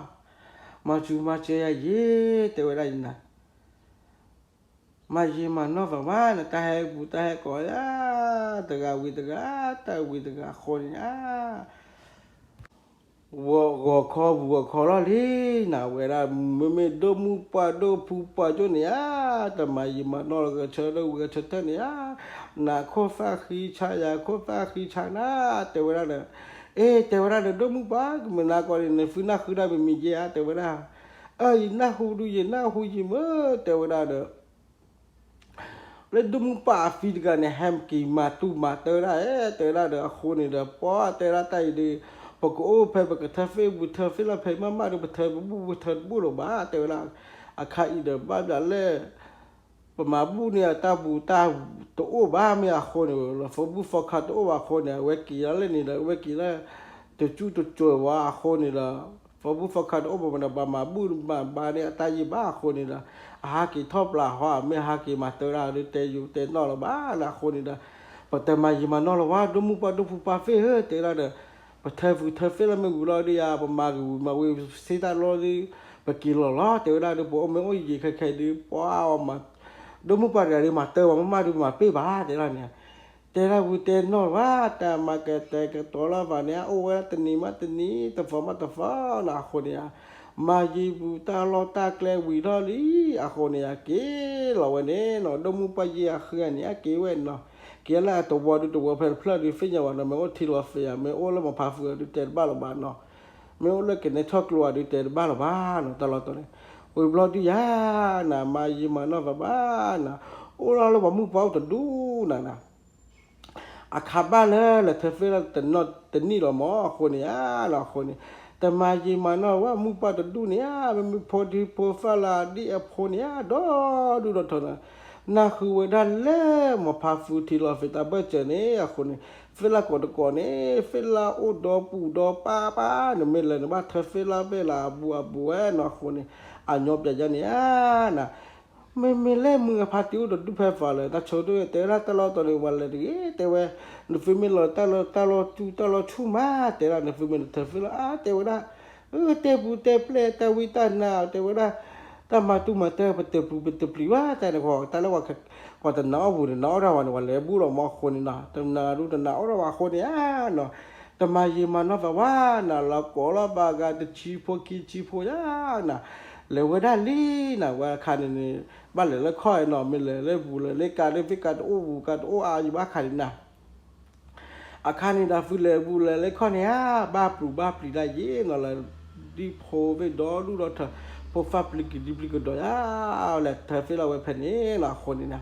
မၤစူၤမၤစၢၤယၤယ့ၣ် တဲဝဲဒၣ်ယနၤ မၤယံာ်မၤနီၢ်သးဘၣ်နၤ တၢ်ဟဲပူၤတၢ်ဟဲကီၤယါ တဂၤဝံၤတဂၤ တၢ်ဝံၤတဂၤအဃိန့ၣ်ဧါ ဂီၤခီပူၤဂီၤခီလီၤလံနၤ ဝဲဒၣ် မ့မ့ၢ်ဒိၣ်မုၢ်ပှၢ်ဒိၣ်ဖုပှၢ်ကၠိန့ၣ်ဧါ တမၤယံာ်မၤနီၢ်လၢဂဲၤဆၢထၢၣ်ဂဲၤဆၢထၢၣ်န့ၣ်ဧါ နခိၣ်သၣ်ဃံဆါယၤခိၣ်သၣ်ဃံဆါနၤ တဲဝဲဒၣ်ဒီး အ့ တဲဝဲဒၣ်ဒီး ဒိၣ်မုၢ်ပှၢ် ကမုၢ်နၤကီၢ်န့ၣ် နသုနၢ်ဃုဒၣ်မံၤမံၤယဲၢ်ဧါ တဲဝဲဒၣ် အၢ ယနၢ်ဟူဒုး ယနၢ်ဟူယံၤမး တဲဝဲဒၣ်ဒီး လၢဒိၣ်မုၢ်ပှၢ်အဖံတဂၤန့ၣ် ဟဲက့ၤမၤတူၢ်မၤတၢ်ဒၣ်ဧဲ တဲဝဲဒၣ်ဒီး အဃိန့ၣ်ဒီး ပှၤတဲဒၣ်တၢ်အံၤဒီး ပကအိၣ်ဖဲပကထၢဖ့ၣ်ပူၤထၢဖ့ၣ်လၢဖဲမးမးဒီး ပထၢတဘူၣ်ပထၢတဘူၣ်လၢၤဘၣ် တဲဝဲဒၣ် အခါအံၤဒီးဘၣ်ဘျးလဲၣ် ပမၤဘူၣ်န့ၢ်အတၢ်ပူၤတၢ်တအိၣ်ဘၣ်မ့ၢ်အဃိန့ၣ် လၢ Facebook ဖီခါတအိၣ်ဘၣ်အဃိန့ၣ် အဝဲက့ၤလီၤလၢန့ၣ်ဒီး အဝဲက့ၤလၢ တကၠူတကၠိၤဝဲအဃိန့ၣ်ဒီး Facebook ဖီခါတအိၣ်ဘၣ်မ့ၢ်ဒီး ဘၣ်မၤဘူၣ်မၤဘါန့ၢ်အတၢ်ယံာ်ဘၣ်အဃိန့ၣ်ဒီး အဟးက့ၤထီၣ်ပျၢ်ဟီ အမ့ၢ်ဟးက့ၤမၤတၢ်ဒၣ်ဒီး တဲယိၤတဲနီၣ်လၢၤဘၣ်လၢအဃိန့ၣ်ဒီး ပတမၤယံာ်မၤနီၢ်လၢၤဝဲ ဒိၣ်မုၢ်ပှၢ်ဒိၣ်ဖုပှၢ်ဖ့ၣ်ဧၢ တဲဒၣ်ဒီး ပထၢဖုထၢဖ့ၣ်လၢမ့ၢ်ဝံၤလီၤဒီးယၤ ပမၤကဝံၤမၤဝံၤစ့တၢ်လီၤဒီး ပက့ၤလီၤလီၤ တဲဝဲဒၣ်ဒီး ပအိၣ်မ့ၢ်အိၣ်ယံာ်ခဲခဲဒီး ပှၤအီၤမၤ ဒိၣ်မုၢ်ပှၢ်တဂၤဒီး မၤတၢ်ဝဲမ့ၢ်မးဒီး မၤပ့ၢ်ဘၣ် တဲဒၣ်န့ၣ် တဲဒၣ်ဝံၤတဲနီၣ်ဘၣ် တၢ်မၤကတဲာ်ကတီၤလီၤဘၣ်န့ၣ် အိၣ်ဝဲဒၣ်တနံၤမးတနံၤ တသီမးတသီနီၤ အဃိန့ၣ်ဧါ မၤယံာ်ပူၤတၢ်လီၢ်တၢ်ကျဲဝံၤထီၣ်လံ အဃိန့ၣ်ဧါ က့ၤလီၤဝဲန့ၣ်နီၤ ဒိၣ်မုၢ်ပှၢ်ယံာ်အဃံအန့ၣ် အက့ၤဝဲနီၤ က့ၤလၢအတဝီဒုးတဝီဖဲတဖျၢၣ်ဒုး သ့ၣ်ညါဘၣ်နီၤ မ့ၢ်အိၣ်ထံလီၤသ့ဧါ မ့ၢ်အိၣ်လၢမီၤဖးဖုးအဒုးတဲတဘၣ်လၢၤဘၣ်နီၤ မ့ၢ်အိၣ်လၢကနဲထီၣ်ကျိအဒုးတဲတဘၣ်လၢၤဘၣ်နီၤ တၢ်လီၢ်တတီၤန့ၣ် ဝံၤဘျီဒုးယၤနီၤ မၤယံာ်မၤနီၢ်ဘၣ်ဘၣ်နီၤ အိၣ်လီၤလၢပှၤမုၣ်ပှၢ်အိၣ်တဒူၣ်နီၤနီၤ အခါဘၣ်လၢလဲၤထၢဖ့ၣ်လၢတနီၢ်တနံၣ်လီၤမး အဃိန့ၣ်ဧါနီၤ အဃိန့ၣ် တမၤယံာ်မၤနီၢ်ဝဲမုၣ်ပှၢ်တဒူၣ်န့ၣ်ဧါ မ့မ့ၢ်ဖိဒံဖိသၣ်လၢအဒံၣ်အဖိန့ၣ်ဧါ ဒီဒူၣ်ဒီထၢနီၤ နၢ်ဟူဝဲဒၣ်လၢမီၤဖးဖုးထံလီၤသ့တၢ်ဘၢၣ်စၢၤန့ၣ် အဃိန့ၣ် ဖ့ၣ်လၢကိးတကိးန့ၣ် ဖ့ၣ်လၢအိၣ်ဒီပူၤဒီပၢ်ပၢ် နမ့ၢ်လဲၤနဘၣ်ထၢဖ့ၣ်လၢဖ့ၣ်လၢအဘူးအဘူးဝဲနီၤ အဃိန့ၣ် အညီပျဲယါန့ၣ်ဧါနီၤ မ့မ့ၢ်လၢမုၢ်အဖါတံၢ်အိၣ်တဒူၣ်ဖဲဖးလၢ တၢ်ဆိကတၢၢ်တဲဝဲဒၣ်တၢ်လီၢ်တတီၤန့ၣ် ပှၤလဲၤတဂ့ၤ တဲဝဲ နသုမ့ၢ်လီၤတၢ်လီၢ်တၢ်လီၢ်တူၢ်တၢ်လီၢ်ဆူၣ်မး တဲဒၣ် နသုမ့ၢ်နထၢဖ့ၣ်လၢ အါ တဲဝဲဒၣ် အၢ တဲပူၤတဲပျဲၢ်တၢ်ဝံတၢ်နါ တဲဝဲဒၣ် တၢ်မၤတူၢ်မၤတၢ်ပတပူၤပတပျံၤဘၣ် တၢ်န့ၣ် တၢ်လၢ ပှၤတနာ်အိၣ်ပူၤန့ၣ် နာ်အိၣ်ဒၣ်ဝဲန့ၣ် ပှၤလဲၤဘူၣ်လီၤမးအဃိန့ၣ်နီၤ တနာ်ဒူတနာ်အိၣ်ဒၣ်ဝဲအဃိန့ၣ်ဧါနီၤ တမၤယံာ်မၤနီၢ်သးဝဲနီၤ လီၤကိးလီၤဘၣ်ဂၤတဆံဖိခံဆံဖိယါနီၤ လဲၤဝဲဒၣ်လံနီၤ ဝဲအခါန့ၣ်န့ၣ် ဘၣ်လဲၤလၢခီၣ်နီၤ မ့ၢ်လဲၤလၢပူၤလဲၤလၢကါလၢဖ့ၣ်ကါတအိၣ်ပူၤကါတအိၣ်အါယံၤဘၣ်ခါန့ၣ်နီၤ အခါန့ၣ်ဒီး ဖုလဲၤပူၤလဲၤလၢခီၣ်န့ၣ်ဧါ ဘၣ်ပျုၤဘၣ်ပျံၤဒၣ်ယဲနီၤ လၢဒံၣ်ဖိဝ့ၢ်ဒီဒူၣ်ဒီထၢ ဖိသၣ်ပျံၤကဒံပျံၤကဒီးယါ လဲၤထၢဖ့ၣ်လၢဝဲဖဲန့ၣ်နီၤ အဃိန့ၣ်နီၤ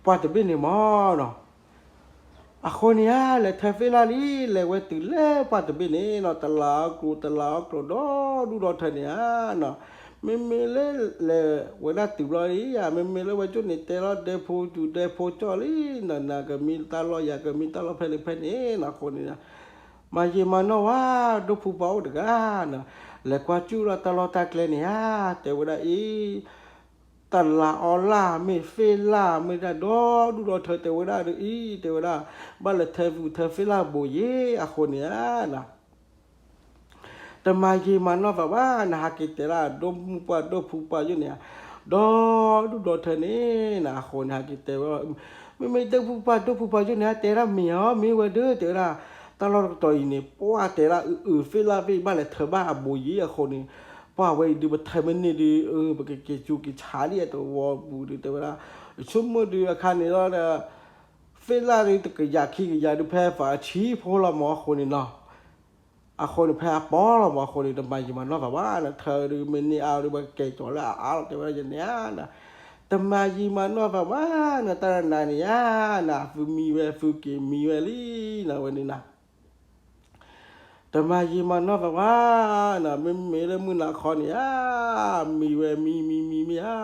ပှၢ်တဘ့ၣ်န့ၣ်မးနီၤ အဃိန့ၣ်ဧါ လဲၤထၢဖ့ၣ်လၢလံ လဲၤဝဲတုၤလၢပှၢ်တဘ့ၣ်န့ၣ်နီၤ တလးအီကျိၤတလးအီကျိၤဒီဒူၣ်ဒီထၢန့ၣ်ဧါနီၤ မ့မ့ၢ်လၢလဲၤဝဲဒၣ်တုၤဘျီအံၤဧါ မ့မ့ၢ်လၢဝဲကၠိန့ၣ် တဲလီၤဒဲဖိတုၤဒဲဖိကၠီလံနီၤ နကမံတၢ်လီၢ်ယၤကမံတၢ်လီၢ်ဖဲန့ၣ်ဖဲန့ၣ်နီၤ အဃိန့ၣ် မၤယံာ်မၤနီၢ်ဝဲ ဒိၣ်ဖုပှၢ်အိၣ်တဂၤနီၤ လဲၤကွၢ်စူၣ်လၢတၢ်လီၢ်တၢ်ကျဲန့ၣ်ဧါ တဲဝဲဒၣ်အံၤ တလးအီလၢ်မ့ၢ်ဖ့ၣ်လၢ်မ့ၢ်ဒၣ်ဒီဒူၣ်ဒီထၢတဲဝဲဒၣ်ဒီးအံၤ တဲဝဲဒၣ် ဘၣ်လဲၤထၢဖုထၢဖ့ၣ်လၢအဘူးယဲအဃိန့ၣ်ဧါနီၤ တမၤယံာ်မၤနီၢ်သးဘၣ် နဟးက့ၤတဲလၢဒိၣ်မုၢ်ပှၢ်ဒိၣ်ဖုပှၢ်ယိၣ်န့ၣ်ဧါ ဒီဒူၣ်ဒီထၢန့ၣ်နီၤ အဃိန့ၣ် ဟးက့ၤတဲဝဲ မ့မ့ၢ်ဒိၣ်မုၢ်ပှၢ်ဒိၣ်ဖုပှၢ်ယိၣ်န့ၣ် တဲဒၣ်မ့ၢ်အီၤ မ့ၢ်ဝဲဒၣ် တဲဝဲဒၣ် တၢ်လီၢ်တတီၤအံၤန့ၣ် ပှၢ်တဲဒၣ်အုးအုးဖ့ၣ်လၢ်ဖ့ၣ် ဘၣ်လဲၤထၢဘၣ်အဘူးယဲအဃိန့ၣ် ပှၢ်ဝဲအံၤဒုး ပထၢမ့ၢ်န့ၢ်ဒုး ပကက့ၤစူၤက့ၤဆါလံအတဝီပူၤဒုး တဲဝဲဒၣ် ယဆိကမိၣ်ဒုးအခါန့ၣ်လီၤ ဖ့ၣ်လၢ်ဒုးတကယၤခံကယၤဒုး ဖဲပှၤအဆံဖိလီၤမးအဃိန့ၣ်နီၤ အဃိန့ၣ် ဖဲအပီလီၤမးအဃိန့ၣ် တမၤယံာ်မၤနီၢ်သးဘၣ်နီၤ ထၢဒုးမ့ၢ်န့ၢ်အါဒုး ပကကဲကီၤလၢအအါလီၤ တဲဝဲဒၣ်ယန့ၣ်ဧါနီၤ တမၤယံာ်မၤနီၢ်သးဘၣ်နီၤ တၢ်နးန့ၣ်ဧါနီၤ သုမံဝဲသုက့ၤမံဝဲလံနီၤ ဝဲန့ၣ်နီၤ တမၤယံာ်မၤနီၢ်သးဘၣ်နီၤ မ့မ့ၢ်လၢမုၢ်နၤခီန့ၣ်ဧါ မံဝဲမံမံမံမံဧါ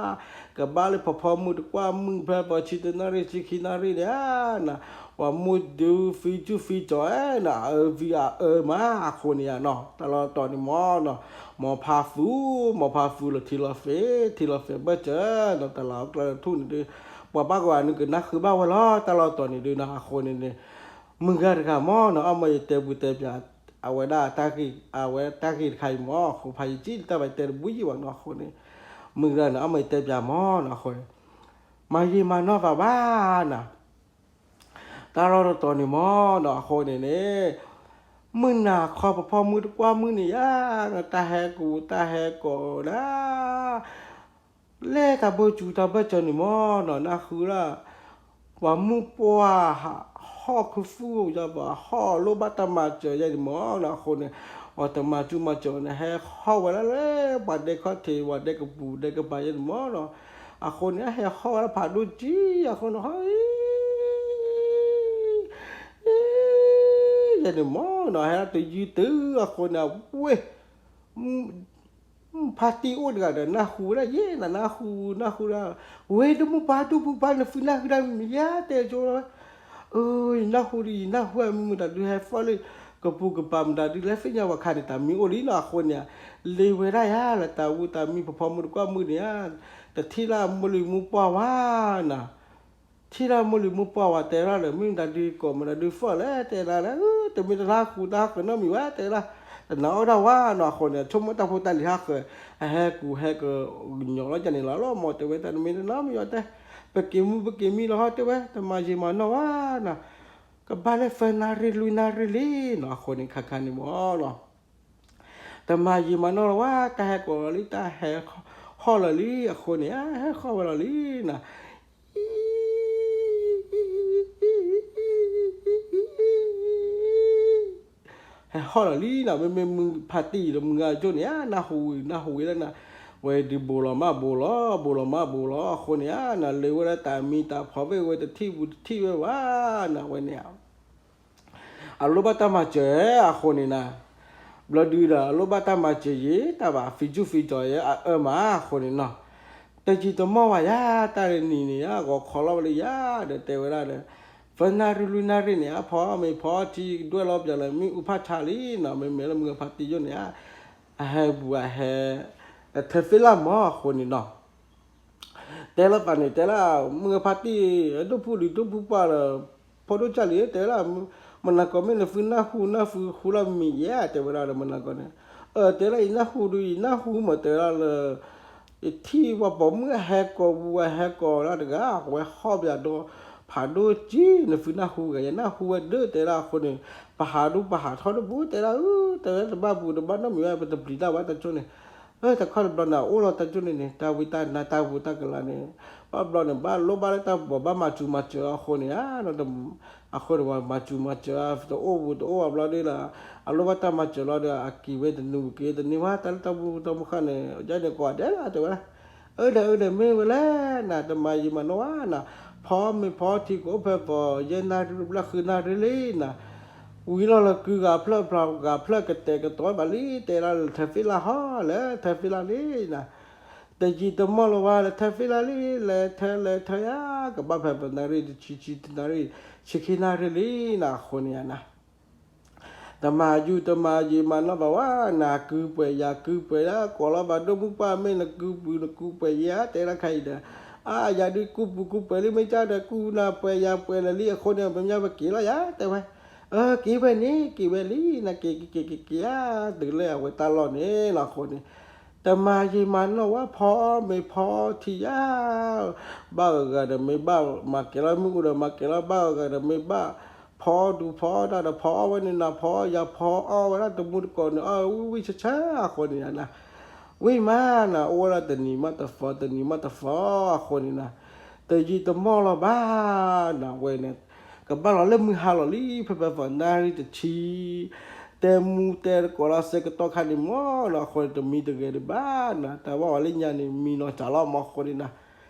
ကဘၣ်လၢဖီဖီမုၢ်တကွၢ်မုၢ်ဖဲပှၤဆံတနၣ်ရံၣ်ဆံခံနၣ်ရံၣ်န့ၣ်ဧါနီၤ ပှၤမိၢ်ဒုးဖံကၠူၣ်ဖံကၠီၤဧါနီၤ အၢဝံအအၢမးအဃိန့ၣ်ဧါနီၤ တၢ်လီၢ်တတီၤန့ၣ်မးနီၤ မီၤဖးသူ မီၤဖးသူလၢထံလီၤသ့ ထံလီၤသ့ဘၢၣ်စၢၤနီၤ တလးအီကျၢၢ်ထူၣ်န့ၣ်ဒုး ပှၤဘၣ်ကဝၤနုာ်ကနၣ်ဃုာ်ဘၣ်ဝဲလီၤ တၢ်လီၢ်တတီၤန့ၣ်ဒုးနီၤ အဃိန့ၣ်န့ၣ် မုၢ်ဂၤတဂၤမးနီၤ အီၣ်မ့ၢ်ယတဲပူၤတဲပျး အဝဲဒၣ်တၢ်ဂ့ၢ် အဝဲတၢ်ဂ့ၢ်တခါအံၤမး အဃိဖးယံာ်ကံၣ်တၢ်ဘၣ်တဲတဘူယံာ်ဘၣ်နီၤ အဃိန့ၣ် မုၢ်ဂၤန့ၣ် အီၣ်မ့ၢ်ယတဲပျးမးနီၤ အဃိန့ၣ် မၤယံာ်မၤနီၢ်သးဘၣ်နီၤ တၢ်လီၢ်တတီၤန့ၣ်မးနီၤ အဃိန့ၣ်န့ၣ် မုၢ်နၤခီဖီဖီမုၢ်တကွၢ်မုၢ်န့ၣ်ဧါ တၢ်ဟဲကူတၢ်ဟဲကိးဒၣ် လဲၤတၢ်ဘၢၣ်စူၤတၢ်ဘၢၣ်စၢၤန့ၣ်မးနီၤ နၢ်ဃုဒၣ် ပှၤမုၢ်ပှၢ်ဟီၣ်ခုသူၣ်ယါ ပှၤဟီၣ်လိၣ်ဘၣ်တၢ်မၤစၢၤယါန့ၣ်မးနီၤ အဃိန့ၣ် ပှၤတမၤစူၣ်မၤစၢၤန့ၣ် ဟဲဟီၣ်ဝဲဒၣ်လၢ ပှၤဒဲခီၣ်ထံး ပှၤဒဲကပူၤဒဲကပၤယါန့ၣ်မးနီၤ အဃိန့ၣ် အဟဲဟီၣ်ဝဲဒၣ်ဖးဒိၣ်ကံ အဃိန့ၣ် ဟီၣ် ယါန့ၣ်မးနီၤ ဟဲတယုၢ်တုၤအဃိန့ၣ် အဝဲၢ် ဖါတံၢ်အိၣ်တဂၤဒီး နၢ်ဟူဝဲဒၣ်ယဲ နနၢ်ဟူ နၢ်ဟူဒၣ်, ဝဲဒၣ်မိၢ်ပၢ်ဒိၣ်ပူၤပၢ် နဖုနၢ်ဟူဒၣ်မံၤယါတဲကၠိလီၤဝဲ, အၢ ယနၢ်ဟူဒီး ယနၢ်ဟူအမုၢ်မတၤဒုးဟဲဖီၣ်လၢ ကပူၤကပၤမတၤဒုး လဲၤသ့ၣ်ညါဝဲခါန့ၣ် တၢ်မံအိၣ်လံနီၤ အဃိန့ၣ်, လ့ဝဲဒၣ်ယါလၢတၢ်ဝူတၢ်မံၤ ဖီဖီမုၢ်တကွၢ်မုၢ်န့ၣ်ဧါ, တထံၣ်လၢမိၢ်လံၤမိၢ်ပှၢ်ဝဲနီၤ ထံၣ်လၢမိၢ်လံၤမိၢ်ပှၢ်ဝဲတဲဒၣ်ဒီး မ့ၢ်မတၤဒုးကိးမတၤဒုးဖီၣ်လဲၣ်တဲဒၣ်လၢ တမ့ၢ်တနၢ်ဟူတၢ်ဟးဃၢၤနီတမံၤဘၣ်တဲဒၣ်, တနာ်အီၣ်ဒၣ်ဝဲနီၤအဃိန့ၣ် ဆိကမိၣ်တၢ်ဖိတၢ်လံၤဟးဃၢၤ, အဟဲကူၤဟဲကညီၤလီၤကန့ၣ်လီၤလီၤ မ်တဲဝဲတၢ်တမ့ၢ်တနီၤမံၤအီၤတဲ, ပက့ၤမူပက့ၤမံလီၤဟီတဲဝဲ တမၤယံာ်မၤနီၢ်ဝဲနီၤ, ကဘၣ်လဲၤဖဲနၣ်ရံၣ်လွံၢ်နၣ်ရံၣ်လံနီၤအဃိန့ၣ် ခါခါန့ၣ်မ့ၢ်နီၤ တမၤယံာ်မၤနီၢ်လီၤဝဲ တၢ်ဟဲကိးလီၤလံ တၢ်ဟဲဟီၣ်လီၤလံ အဃိန့ၣ် ဟဲဟီၣ်ဝဲလီၤလံနီၤ, ဟဲဟီၣ်လီၤလံနီၤ မ့မ့ၢ်မုၢ်ဖါတံၢ်ဒီးမုၢ်ဂၤကၠိန့ၣ် နၢ်ဟူဝံၤ နၢ်ဟူဝံၤလၢနီၤ, ဝဲဒုးဘိးလီၤမးဘိးလီၤ ဘိးလီၤမးဘိးလီၤ အဃိန့ၣ်ဧါနီၤ လၢဝဲဒၣ်တၢ်မံတၢ်ဖီၣ်ဝဲ ဝဲတထံၣ်ပူၤတထံၣ်ဝဲဘၣ်နီၤ ဝဲန့ၣ် အလိၣ်ဘၣ်တၢ်မၤစၢၤအဃိန့ၣ်နီၤ, ဘျီဒုဒီး အလိၣ်ဘၣ်တၢ်မၤစၢၤယံၤ တၢ်ဘၣ်ဖံးစူၣ်ဖံးကၠီၤယံၤ အအၢမးအဃိန့ၣ်နီၤ, တယံာ်တမီၢ်ဝဲယါ တၢ်တနံၤန့ၣ်ယါ ဂီၤခီလီၤဝဲလၢယါဒီးတဲဝဲဒၣ်ဒီး, ဖဲနၣ်ရံၣ်လွံၢ်နၣ်ရံၣ်န့ၣ် အဖီမ့ၤဖီထံဒွဲၣ်လီၤပျၢၤလၢမ့ၣ်အူဖးဆါလံနီၤ မ့မ့ၢ်လၢမုၢ်ဂၤဖါတံၢ်ယိၣ်န့ၣ်ဧါ, အဟဲဘူးအဟဲ, ထၢဖ့လၢ်မီၤအဃိန့ၣ်နီၤ တဲလီၤပာ်န့ၣ် တဲလၢ မုၢ်ဂၤဖါတံၢ် ဒိၣ်ဖူလံၤဒိၣ်ဖူပှၢ်လၢ ဖိဒိၣ်ကၢ်လံၤ တဲလၢ မနၤကီးမ့ၢ်နဖုနၢ်ဟူ နၢ်ဟူဃူလၢမံၤယဲ တဲဝဲဒၣ်လၢမနၤကီးန့ၣ်, အၢ တဲလၢယနၢ်ဟူဒုး ယနၢ်ဟူမး တဲဝဲဒၣ်လၢ ယထံၣ်ဝဲပိာ်မုၣ်အဟဲကိးပူၤအဟဲကိးဒၣ်တဂၤ ဝဲဟီၣ်ဘၣ်ဒီး ဖးဒိၣ်ကံ နဖုနၢ်ဟူဂၤ ယနၢ်ဟူဝဲဒၣ်တဲဒၣ်အဃိန့ၣ်, ပဟးဒိၣ်ပဟးထီၣ်တဘိ တဲဒၣ်အၢ တဲဝဲတဘၣ်ပူၤတဘၣ်နီတမံၤဝဲ ပတပျံၤတၢ်ဘၣ်တၢ်ကၠိန့ၣ် အၢ တခီတဘျီန့ၣ် အိၣ်လီၤတၢ်ကၠိန့ၣ်န့ၣ် တၢ်ဝံတၢ်နါတၢ်ပူၤတၢ်ကလၤန့ၣ်, ဘၣ်ဘျီန့ၣ် ဘၣ်လိၣ်ဘၣ်လၢတၢ်ဘိးဘၣ်မၤစူၤမၤစၢၤအဃိန့ၣ်ဧါ, အဃိန့ၣ် မၤစူၤမၤစၢၤ တအိၣ်ဘူးတအိၣ်ဘၣ်ဘျီဒီးလီၤ, အလိၣ်ဘၣ်တၢ်မၤစၢၤလီၤဒီး အက့ၤဝဲတနံၤက့ၤတနံၤဝဲ တၢ်လၢတၢ်ဘူၣ်တၢ်မုၢ်ဃၢ်န့ၣ် ယန့ၣ်ကိးဂၤဒဲးလီၤ တဲဝဲဒၣ်, အၢ ဒီးအၢ ဒီးမ့ၢ်ဝဲလဲၣ်နၤ တမၤယံာ်မၤနီၢ်ဝဲနၤ, ဖီမ့ၤဖီထံကအိၣ်ဖဲပှၤ ယဲၢ်နၣ်ရံၣ်ဘျၣ်ဃုနၣ်ရံၣ်လံနၤ ဝံၤလီၤလၢကုဂၤဖျၢၣ်ဖျါဂၤဖျၢၣ်ကတဲာ်ကတီၤဘၣ်လံ တဲဒၣ်လၢထၢဖ့လၢ်ဟီ လၢထၢဖ့လၢ်လံနၤ, တယံာ်တမီၢ်လၢၤဝဲလၢထၢဖ့လၢ်လံ လဲၤထၢလဲၤထၢယါ ကဘၣ်ဖဲပနၣ်ရံၣ်တဆံဆံတနၣ်ရံၣ် ဆံခံနၣ်ရံၣ်လံနၤ အဃိန့ၣ်ယါနၤ တမၤယူၤတမၤယံာ်မၤနီၢ်ဘၣ်ဝဲ နကုပှဲၤယၤကုပှဲၤလၢ ကိးလီၤဘၣ်ဒိၣ်မုၢ်ပှၢ်မ့ၢ်နကုပူၤနကုပှဲၤယဲၢ် တဲဒၣ်ခါအံၤဒီး, အါ ယၤဒုးကုပူၤကုပှဲၤလံ မ့ၢ်ကၢ်ဒီးကုနၤပှဲၤယၤပှဲၤလၢာ်လံ အဃိန့ၣ် ပမ့ၢ်ပက့ၤလီၤယၤ တဲဝဲ, အၢ က့ၤဝဲန့ၣ် က့ၤဝဲလံ နက့ၤက့ၤက့ၤက့ၤက့ၤဧါ တုၤလၢအဝဲတၢ်လီၢ်န့ၣ်လီၤ အဃိန့ၣ် တမၤယံာ်မၤနီၢ်ဝဲ ဖီမ့ၤဖီထံယါ ဘၣ်ဂၤဂၤဒီးမ့ၢ်ဘၣ် မၤကဲၤလီၤမ့ၣ်အူဒီးမၤကဲၤလီၤ ဘၣ်ဂၤဂၤဒီးမ့ၢ်ဘၣ် ဖီဒူဖီတၢ်ဒီး ဖီအီၣ်ဝဲန့ၣ်နၤ ဖီယၤဖီအီၣ်ဝဲဒၣ်တမူတကိးန့ၣ် အီၣ်ဝံၣ်ဝံၣ်ဆၢဆၢအဃိန့ၣ်နၤ, ဝံၣ်မးနၤ အိၣ်ဝဲဒၣ်တနံၤမးတဖီ တနံၤမးတဖီအဃိန့ၣ်နၤ, တယံာ်တမီၢ်လီၤဘၣ်နၤ ဝဲန့ၣ် ကဘၣ်လီၤလၢမုၢ်ဟါလီၤလံ ဖဲဖဲဖီနၣ်ရံၣ်တဆံ တဲမူတဲတကိးလီၤစဲကတီၢ်ခါန့ၣ်မ့ၢ်နီၤ အဃိန့ၣ်တမံတဂဲၤဒံးဘၣ်နၤ တၢ်ဘၣ်ဝဲလၢညါန့ၣ် မံနီၤစၢ်လီၤမ့ၢ်အဃိန့ၣ်နၤ,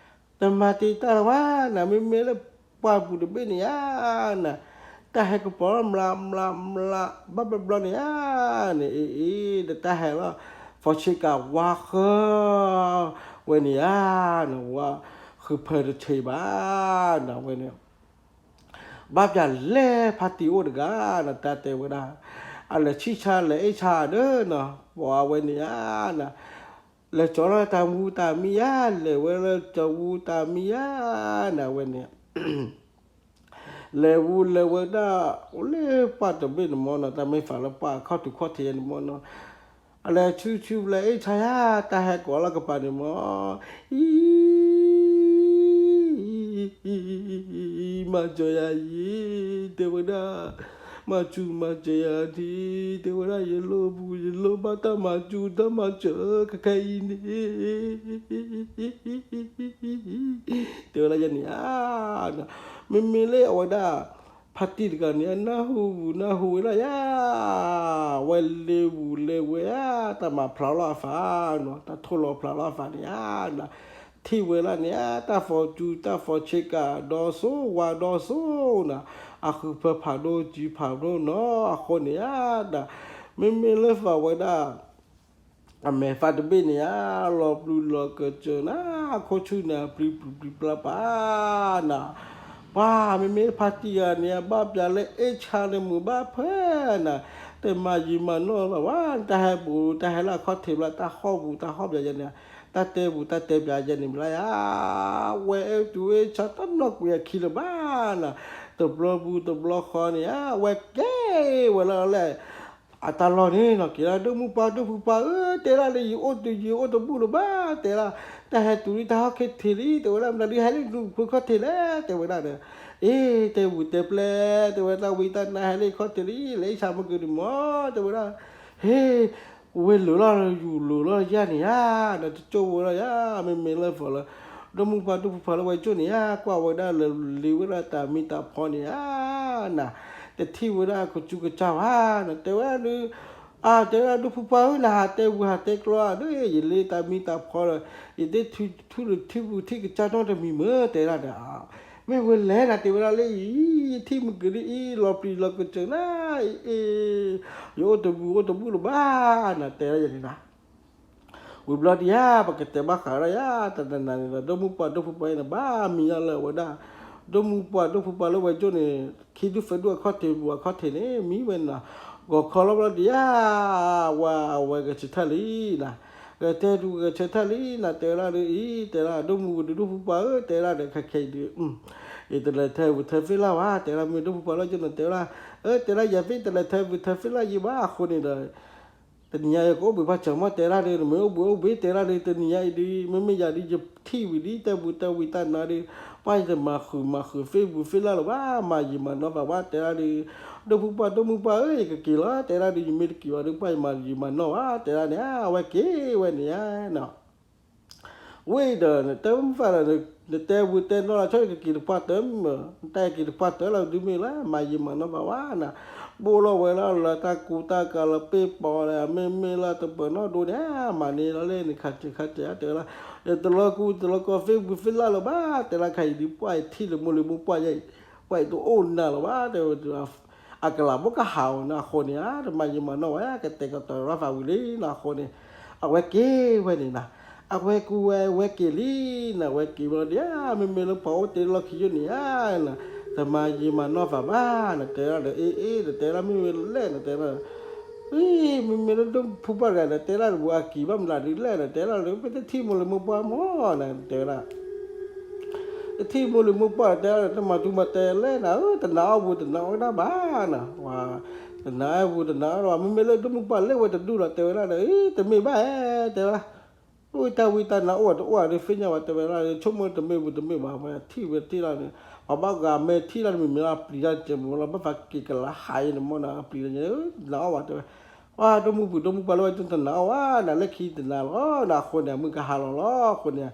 တမၤတ့ၢ်တၢ်လၢၤဘၣ်နၤ မ့မ့ၢ်လၢပှၢ်ပူၤတဘ့ၣ်န့ၣ်ဧါနၤ, တၢ်ဟဲကပီၤလီၤမျးမျးမျး ဘၣ်ဘျီဘျီန့ၣ်ဧါန့ၣ် အ့ၣ်အ့ၣ် ဒီးတၢ်ဟဲလီၤ ဖီဆ့ကၤဝါဃၢ ဝဲန့ၣ်ဧါနၤ ဝါဃုဖၢတဆ့ဘၣ်နၤ ဝဲန့ၣ် ဘၣ်ပျၢ်လဲၤဖါတံၢ်အိၣ်တဂၤနၤ တၢ်တဲဝဲဒၣ်, အလဲၤဆံၣ်ဆါလဲၤအ့ၣ်ဆါဒီးနၤ ပှၤဝဲန့ၣ်ဧါနၤ, လဲၤကၠီလၢတၢ်မူတၢ်မံယါ လဲၤဝဲလၢတၢ်မူတၢ်မံယါနၤ ဝဲန့ၣ် လဲၤဝူလဲၤဝဲဒၣ် အိၣ်လၢပှၢ်တဘ့ၣ်န့ၣ်မ့ၢ်နီၤ တၢ်မ့ၢ်ဖးလၢပှၢ်ခီၣ်ထူးခီၣ်ထံးန့ၣ်မ့ၢ်နီၤ, အလဲၤဆူဆူလဲၤအ့ၣ်ဆါယါ တၢ်ဟဲကိးလီၤကပၤန့ၣ်မ့ၢ် အံ မၤစၢၤယၤအံၤ တဲဝဲဒၣ်, မၤစူၤမၤစၢၤယၤဒံး တဲဝဲဒၣ် ယလိၣ်ပူၤ ယလိၣ်ဘၣ်တၢ်မၤစူၤတၢ်မၤစၢၤ ခဲခဲအံၤန့ၣ် တဲဝဲဒၣ်ယဲန့ၣ်ဧါ, မ့မ့ၢ်လၢအဝဲဒၣ် ဖါတံၢ်တဂၤန့ၣ် အနၢ်ဟူပူၤနၢ်ဟူဝဲဒၣ်ယါ, ဝဲလဲၤပူၤလဲၤဝဲဧါ, တၢ်မၤဖျါလီၤအသးနီၤ, တၢ်ထိၣ်လီၤဖျါလီၤအသးန့ၣ်ဧါ, ထံၣ်ဝဲဒၣ်န့ၣ်ဧါ, တၢ်ဖီစူၤတၢ်ဖီဆ့ကၤဒီးစိဝါဒီးစိနီၤ, အဃုဖၢဖးဒိၣ်ကံဖးဒိၣ်နီၤ, အဃိန့ၣ်ဧါ, မ့မ့ၢ်လၢသးဝဲဒၣ် အမဲာ်သးတဘ့ၣ်န့ၣ်ဧါ, လီၤပျံၤလီၤကစၢၢ်နၤ, အခိၣ်ဆူၣ်န့ၣ် ပျံၤပျံၤပျံၤပျါပၢ်နၤ, ပှၤမ့မ့ၢ်ဖါတံၢ်ဂၤန့ၣ် အဘၣ်ပၠးလၢအ့ၣ်ဆါန့ၣ်မုာ်ဘၣ်ဖဲနၤ, တမၤယံာ်မၤနီၢ်လၢၤဘၣ်, တၢ်ဟဲဘူးတၢ်ဟဲလၢအခီၣ်ထံးဘျီ တၢ်ဟီၣ်ဘူးတၢ်ဟီၣ်ပၠးယဲန့ၣ်, တၢ်တဲဘူးတၢ်တဲပၠးယဲန့ၣ်မ့ၢ်လၢယၤ, ဝဲအဲၣ်တူးအဲၣ်ဆါတၢ်နီၢ်ကွံာ်အခံလၢၤဘၣ်နၤ, တဘျီပူၤတဘျီဃီန့ၣ်ဧါ, ဝဲကဲဝဲလၢလဲၣ် အတၢ်လီၢ်န့ၣ်နီၤ က့ၤလၢဒိၣ်မုၢ်ပှၢ် ဒိၣ်ဖုပှၢ်ဧၢ, တဲဒၣ်လၢယအိၣ်တယံၤအိၣ်တဘူၣ်လၢၤဘၣ်, တဲဒၣ်, တၢ်ဟဲတုၤလံတၢ်ဟီၣ်ခိၣ်ထံးလံ, တဲဝဲဒၣ် မတၤဒုးဟဲလၢဒူၣ်ဖုခီၣ်ထံးလဲၣ်, တဲဝဲဒၣ်ဒီး, အ့ တဲဝံၤတဲပျဲ, တဲဝဲဒၣ်ဝံတၢ်နါဟဲလၢခီၣ်ထံးလံ, လဲၤအ့ၣ်ဆါမုၢ်ကဒုးမီၤ, တဲဝဲဒၣ်, ဟ့ၣ် ဝဲလၢာ်လီၤယူၤလၢာ်လီၤယဲၢ်န့ၣ်ဧါ, ဒီးတကၠိၢ်ဝဲလီၤယဲၢ်, မ့မ့ၢ်လၢဖီလၢ ဒိၣ်မုၢ်ပှၢ်ဒိၣ်ဖုပှၢ်လၢဝဲကၠိၢ်န့ၣ်ဧါ, ကွၢ်ဝဲဒၣ်လၢလံဝဲဒၣ်တၢ်မံၤတၢ်ဖီန့ၣ်ဧါ, နၤ, တထံၣ်ဝဲဒၣ်ကစူကစၢ်ဘၣ်, နတဲဝဲဒၣ်ဒုး, အါ တဲဝဲဒၣ်ဒိၣ်ဖုပှၢ်ဧၢ, နဟးတဲဝံၤဟးတဲကျီဧါ, ဒ်ယလၢတၢ်မံၤတၢ်ဖီဒီး, ယတထံၣ်ထူလၢထံပူၤထံၣ်ကစၢ်နီတမံၤမ့ၢ်, တဲဒၣ်ဒီး, မ့ၢ်ဝဲလဲၣ်နၤ, တဲဝဲဒၣ်လၢအံၤ, ယထံၣ်မုၢ်ကဒုအံၤ လီၤပျံၤလီၤကစၢၢ်နၤ, အ့ ယအိၣ်တဘူးအိၣ်တဘူးလၢၤဘၣ်, နၤတဲဒၣ်ယဲန့ၣ်နၤ ဝံၤဘျီဒံးဧါ, ပကတဲဘၣ်ဃးဒီးယၤ တနၤနၤန့ၣ်ဒီး ဒိၣ်မုၢ်ပှၢ်ဒိၣ်ဖုပှၢ်အံၤန့ၣ် ဘၣ်မံၤလၢအဝဲဒၣ်, ဒိၣ်မုၢ်ပှၢ်ဒိၣ်ဖုပှၢ်လၢဝဲကၠိၢ်န့ၣ် ခံဒူၣ်သၢဒူၣ်အခီၣ်ထံးပူၤအခီၣ်ထံးန့ၣ် မံဝဲနၤ, ဂီၤခီလီၤဘျီဒံးဧါ, ဝဲအဝဲဂဲၤဆၢထၢၣ်လံနၤ, ဂဲၤဆၢထၢၣ်ဒုးဂဲၤဆၢထၢၣ်လံနၤ, တဲဝဲဒၣ်ဒ်အံၤ, တဲဒၣ်ဒိၣ်မုၢ်ကဒုဒိၣ်ဖုပှၢ်ဧၢ, တဲဒၣ်ဒီးခဲခဲအံၤဒုး, ယတလဲၤထၢဝံၤထၢဖ့လၢ်ဘၣ်, တဲဒၣ်မ့ၢ်ဒိၣ်ဖုပှၢ်လၢကၠိၢ်န့ၣ် တဲဝဲဒၣ်, အၢ တဲဒၣ်ယၤသ့ၣ်တလဲၤထၢဝံၤထၢဖ့လၢ်ယံၤဘၣ်အဃိန့ၣ်ဒီး တနံၤညါအံၤကအိၣ်ဘှံးဘၣ်စၢၤမီၢ် တဲဒၣ်ဒီး နမ့ၢ်အိၣ်ဘှံးအိၣ်ဘှံး တဲဒၣ်ဒီး တနံၤညါအံၤဒုး မ့မ့ၢ်ယၤဒုး ယထံၣ်ဝံၤဒ်တဲဘူးတဲဝံၤတၢ်နါဒီး ပှၢ်ယတမၤဃုာ်မၤဃုာ် Facebook ဖ့လၢ်လၢၤဘၣ် မၤယံာ်မၤနီၢ်ဘၣ်ဝဲ တဲဒၣ်ဒီး ဒိၣ်ဖုပှၢ်ဒိၣ်မုၢ်ပှၢ်ဧၢ ယကက့ၤလီၤ တဲဒၣ်ဒီး ယမ့ၢ်တက့ၤဘၣ်ဒီး ပှၢ်ယမၤယံာ်မၤနီၢ်ဘၣ် တဲဒၣ်န့ၣ် အဝဲက့ၤဝဲန့ၣ်ဧါနီၤ ဝံၤဒီး နတဲမုၢ်ဖးဒီး နတဲဝံၤတဲနီၢ်လီၤဆီ ယကက့ၤတပှၢ်တၢၢ်မ့ၢ် နတၢ်က့ၤတပှၢ်တၢၢ်လီၤ ဒုးမ့ၢ်လၢ မၤယံာ်မၤနီၢ်ဘၣ်ဝဲနီၤ ဘိၣ်လီၤဝဲလၢလၢတၢ်ကူတၢ်ကၤလၢပ့ၢ်ပီၤဒီး မ့မ့ၢ်လၢတပၢၤနီၣ်ဒိန့ၣ် မၤန့ၢ်လီၤလၢနခးစၢၤခးစၢၤ တဲဝဲလၢ ယတလီၤကူတလီၤကီ Facebook ဖ့လၢ်လၢၤဘၣ် တဲလၢခါအံၤဒုး ပှၢ်ယထံၣ်လၢမိၢ်လၢမိၢ်ပှၢ်ယဲအံၤ ပှၢ်ယတအိၣ်နၤလၢၤဘၣ် တဲဝဲ အကလၤဘိကဟးအီၤန့ၣ်အဃိန့ၣ် တမၤယံာ်မၤနီၢ်ဝဲ ကတဲာ်ကတီၤရၣ်သးဝံၤလံနီၤအဃိန့ၣ် အဝဲက့ၤဝဲန့ၣ်နီၤ အဝဲကူဝဲဝဲက့ၤလံနီၤ အဝဲက့ၤဝဲဒီး မ့မ့ၢ်လၢပှၤအိၣ်တ့ၢ်လီၢ်ခံယိၣ်န့ၣ်ဧါ တမၤယံာ်မၤနီၢ်သးဘၣ်နီၤ တဲဒၣ်ဒီး အ့ အ့ ဒီးတဲဒၣ်မ့ၢ်ဝဲလဲၣ်နီၤ တဲဒၣ် အံၤ မ့မ့ၢ်လၢဒိၣ်ဖုပှၢ်တဂၤဒီး တဲဒၣ်တဘူးအကံၤဘၣ်မနုၤဒ်လဲၣ်ဒီး တဲဒၣ်လၢ ပတထံၣ်မိၢ်လၢမိၢ်ပှၢ်မီၢ်နီၤ တဲဝဲဒၣ် တထံၣ်မိၢ်လၢမိၢ်ပှၢ်ဒီး တဲဒၣ်လၢ တမၤတူၢ်မၤတဲလဲၣ်နၤဧၢ တနာ်အီၣ်ဘူးတနာ်အီၣ်ကဒါဘၣ်နီၤ တနာ်အီၣ်ဘူးတနာ်အီၣ်ဒီး မ့မ့ၢ်လၢဒိၣ်မိၢ်ပှၢ်လၢဝဲတဒူၣ်ဒီး တဲဝဲဒၣ်ဒီး အံၤ တမ့ၢ်ဘၣ်ဧဲ တဲဝဲဒၣ် အိၣ်တၢ်ဝံတၢ်နါအိၣ်ဝဲတအိၣ်ဝဲဒီး သ့ၣ်ညါဝဲ တဲဝဲဒၣ် ဆိကမိၣ်တမ့ၢ်ဘူးတမ့ၢ်ဘၣ် ဝဲထံၣ်ဝဲထံၣ်လီၤန့ၣ် ပှၤဘၣ်ဂၤမ့ၢ်ထံၣ်လီၤတမံၤမ့ၢ်လီၤ ပျံၤတၢ်တစဲးမ့ၢ်လီၤ ဘၣ်သးက့ၤကလၤဟးအံၤန့ၣ်မီၢ်နီၤ ပျံၤတၢ်န့ၣ် တနာ်အီၣ်ဘၣ်တဲဝဲ ပှၤဒိၣ်မုၢ်ပှၢ်ဒိၣ်မုၢ်ပှၢ်လၢဝဲတနာ်အီၣ်ဘၣ်နီၤ လၢခံတနာ်လီၤနီၤ အဃိန့ၣ် မုၢ်ကဟးလီၤလီၤ အဃိန့ၣ်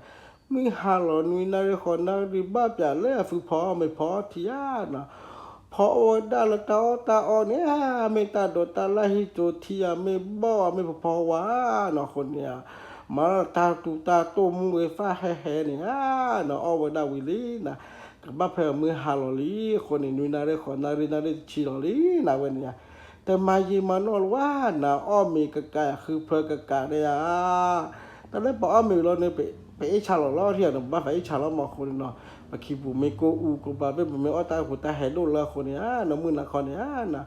မုၢ်ဟါလီၤနွံနၣ်ရံၣ်ဃိးနၣ်ရံၣ် ဘၣ်ပၠးလၢအသုဖီမ့ၢ်ဖီထံဧါနီၤ ဖီအိၣ်ဝဲဒၣ်လၢတၢ်အီၣ်တၢ်အီန့ၣ် မ့ၢ်တၢ်ဒိးတၢ်လၢ်ဟံၣ်ကၠိထံဧါ မ့ၢ်ဘီၣ်ဧါမ့ၢ်ဖီဖီဝါနီၤ အဃိန့ၣ် မၤလၢတၢ်တူၢ်တၢ်တိၢ်မူဂ့ၤသၣ်ဟဲဟဲန့ၣ်ဧါနီၤ အီၣ်ဝဲဒၣ်ဝံၤလံနီၤ ကဘၣ်ဖဲမုၢ်ဟါလီၤလံ အဃိန့ၣ် နွံနၣ်ရံၣ်ဃိးနၣ်ရံၣ် နၣ်ရံၣ်တဆံလီၤလံနီၤ အဝဲန့ၣ် တမၤယံာ်မၤနီၢ်လၢၤဝဲနီၤ အီၣ်မ့ၤကကး ဃုဖျၢၣ်ကကးဒဲးဧါ တၢ်လၢပှၤအီၣ်မ့ၤဝံၤလီၤန့ၣ် ပအ့ၣ်ဆါလီၤလီၤထံၣ်ဧါနီၤ ပဘၣ်သးအ့ၣ်ဆါလီၤမးအဃိန့ၣ်နီၤ ပခံပူၤမ့ၢ်ကိၢ်အူကိၢ်ပၤ ပမ့ၢ်အီၣ်တၢ်အဃိတၢ်ဟဲဒိၣ်လၢအဃိန့ၣ်ဧါနီၤ မုၢ်နၤခီန့ၣ်ဧါနီၤ